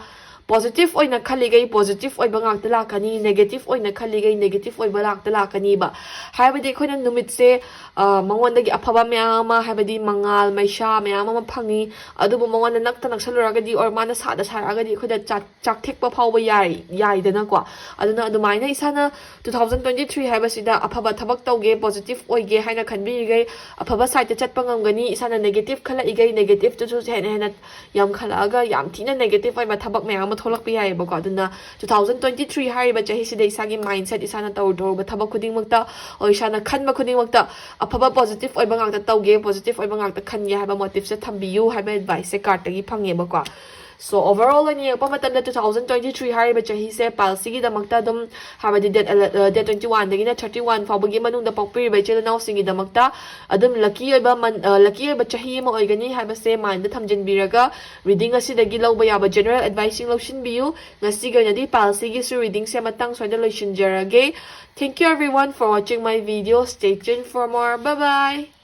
positive ꯑꯣꯏꯅ ꯈꯜꯂꯤꯈꯩ positive ꯑꯣꯏꯕ ꯉꯥꯛꯇ ꯂꯥꯛꯀꯅꯤ, negative ꯑꯣꯏꯅ ꯈꯜꯂꯤꯈꯩ negative ꯑꯣꯏꯕ ꯉꯥꯛꯇ ꯂꯥꯛꯀꯅꯤꯕ꯫ ꯍꯥꯏꯕꯗꯤ ꯑꯩꯈꯣꯏꯅ ꯅꯨꯃꯤꯠꯁꯦ ꯃꯉꯣꯟꯗꯒꯤ ꯑꯐꯕ ꯃꯌꯥꯝ ꯑꯃ, ꯍꯥꯏꯕꯗꯤ ꯃꯉꯥꯜ ꯃꯩꯁꯥ ꯃꯌꯥꯝ ꯑꯃ ꯐꯪꯉꯤ꯫ ꯑꯗꯨꯕꯨ ꯃꯉꯣꯟꯗ ꯅꯛꯇ ꯅꯛꯁꯜꯂꯨꯔꯒꯗꯤ or ꯃꯥꯅ ꯁꯥꯗ ꯁꯥꯔꯛꯑꯒꯗꯤ ꯑꯩꯈꯣꯏꯗ ꯆꯥꯛ ꯆꯥꯛ ꯊꯦꯛꯄ ꯐꯥꯎꯕ ꯌꯥꯏ ꯌꯥꯏꯗꯅꯀꯣ꯫ ꯑꯗꯨꯅ ꯑꯗꯨꯃꯥꯏꯅ ꯏꯁꯥꯅ two thousand twenty three ꯍꯥꯏꯕꯁꯤꯗ ꯑꯐꯕ ꯊꯕꯛ ꯇꯧꯒꯦ, positive ꯑꯣꯏꯒꯦ ꯍꯥꯏꯅ ꯈꯟꯕꯤꯔꯤꯈꯩ ꯑꯐꯕ sideꯇ ꯆꯠꯄ ꯉꯝꯒꯅꯤ꯫ ꯏꯁꯥꯅ negative ꯈꯜꯂꯛꯏꯈꯩ negativeꯇꯨꯁꯨ ꯍꯦꯟꯅ ꯍꯦꯟꯅ ꯌꯥꯝꯈꯠꯂꯛꯑꯒ ꯌꯥꯝ ꯊꯤꯅ negative ꯑꯣꯏꯕ ꯊꯕꯛ ꯃꯌꯥꯝ ꯑꯃ ꯊꯣꯛꯂꯛꯄ ꯌꯥꯏꯑꯕꯀꯣ꯫ ꯑꯗꯨꯅ two thousand twenty three ꯍꯥꯏꯔꯤꯕ ꯆꯍꯤꯁꯤꯗ ꯏꯁꯥꯒꯤ mindset, ꯏꯁꯥꯅ ꯇꯧꯔꯨ ꯇꯧꯔꯨꯕ ꯊꯕꯛ ꯈꯨꯗꯤꯡꯃꯛꯇ, ꯑꯣ, ꯏꯁꯥꯅ ꯈꯟꯕ ꯈꯨꯗꯤꯡꯃꯛꯇ ꯑꯐꯕ positive ꯑꯣꯏꯕ ꯉꯥꯛꯇ ꯇꯧꯒꯦ, positive ꯑꯣꯏꯕ ꯉꯥꯛꯇ ꯈꯟꯒꯦ ꯍꯥꯏꯕ motiveꯁꯦ ꯊꯝꯕꯤꯌꯨ ꯍꯥꯏꯕ adviceꯁꯦ cardꯇꯒꯤ ꯐꯪꯉꯦꯕꯀꯣ꯫ So overall ꯑꯣꯏꯅ ꯌꯦꯡꯉꯛꯄ ꯃꯇꯝꯗ two thousand twenty three ꯍꯥꯏꯔꯤꯕ ꯆꯍꯤꯁꯦ Pileꯁꯤꯒꯤꯗꯃꯛꯇ ꯑꯗꯨꯝ, ꯍꯥꯏꯕꯗꯤ date ele- uh, date twenty oneꯗꯒꯤꯅ thirty one ꯐꯥꯎꯕꯒꯤ ꯃꯅꯨꯡꯗ ꯄꯣꯛꯄꯤꯔꯤꯕ ꯏꯆꯤꯜ ꯏꯅꯥꯎꯁꯤꯡꯒꯤꯗꯃꯛꯇ ꯑꯗꯨꯝ lucky ꯑꯣꯏꯕ ꯃꯟ- uh, lucky ꯑꯣꯏꯕ ꯆꯍꯤ ꯑꯃ ꯑꯣꯏꯒꯅꯤ ꯍꯥꯏꯕꯁꯦ mindꯗ ꯊꯝꯖꯤꯟꯕꯤꯔꯒ reading ꯑꯁꯤꯗꯒꯤ ꯂꯧꯕ ꯌꯥꯕ general adviceꯁꯤꯡ ꯂꯧꯁꯤꯟꯕꯤꯌꯨ꯫ ꯉꯁꯤꯒꯤ ꯑꯣꯏꯅꯗꯤ Pileꯁꯤꯒꯤꯁꯨ readingꯁꯦ ꯃꯇꯥꯡ ꯁ꯭ꯋꯥꯏꯗ ꯂꯣꯏꯁꯤꯟꯖꯔꯒꯦ꯫ Thank you everyone for watching my video. Stay tuned for more. Bye bye.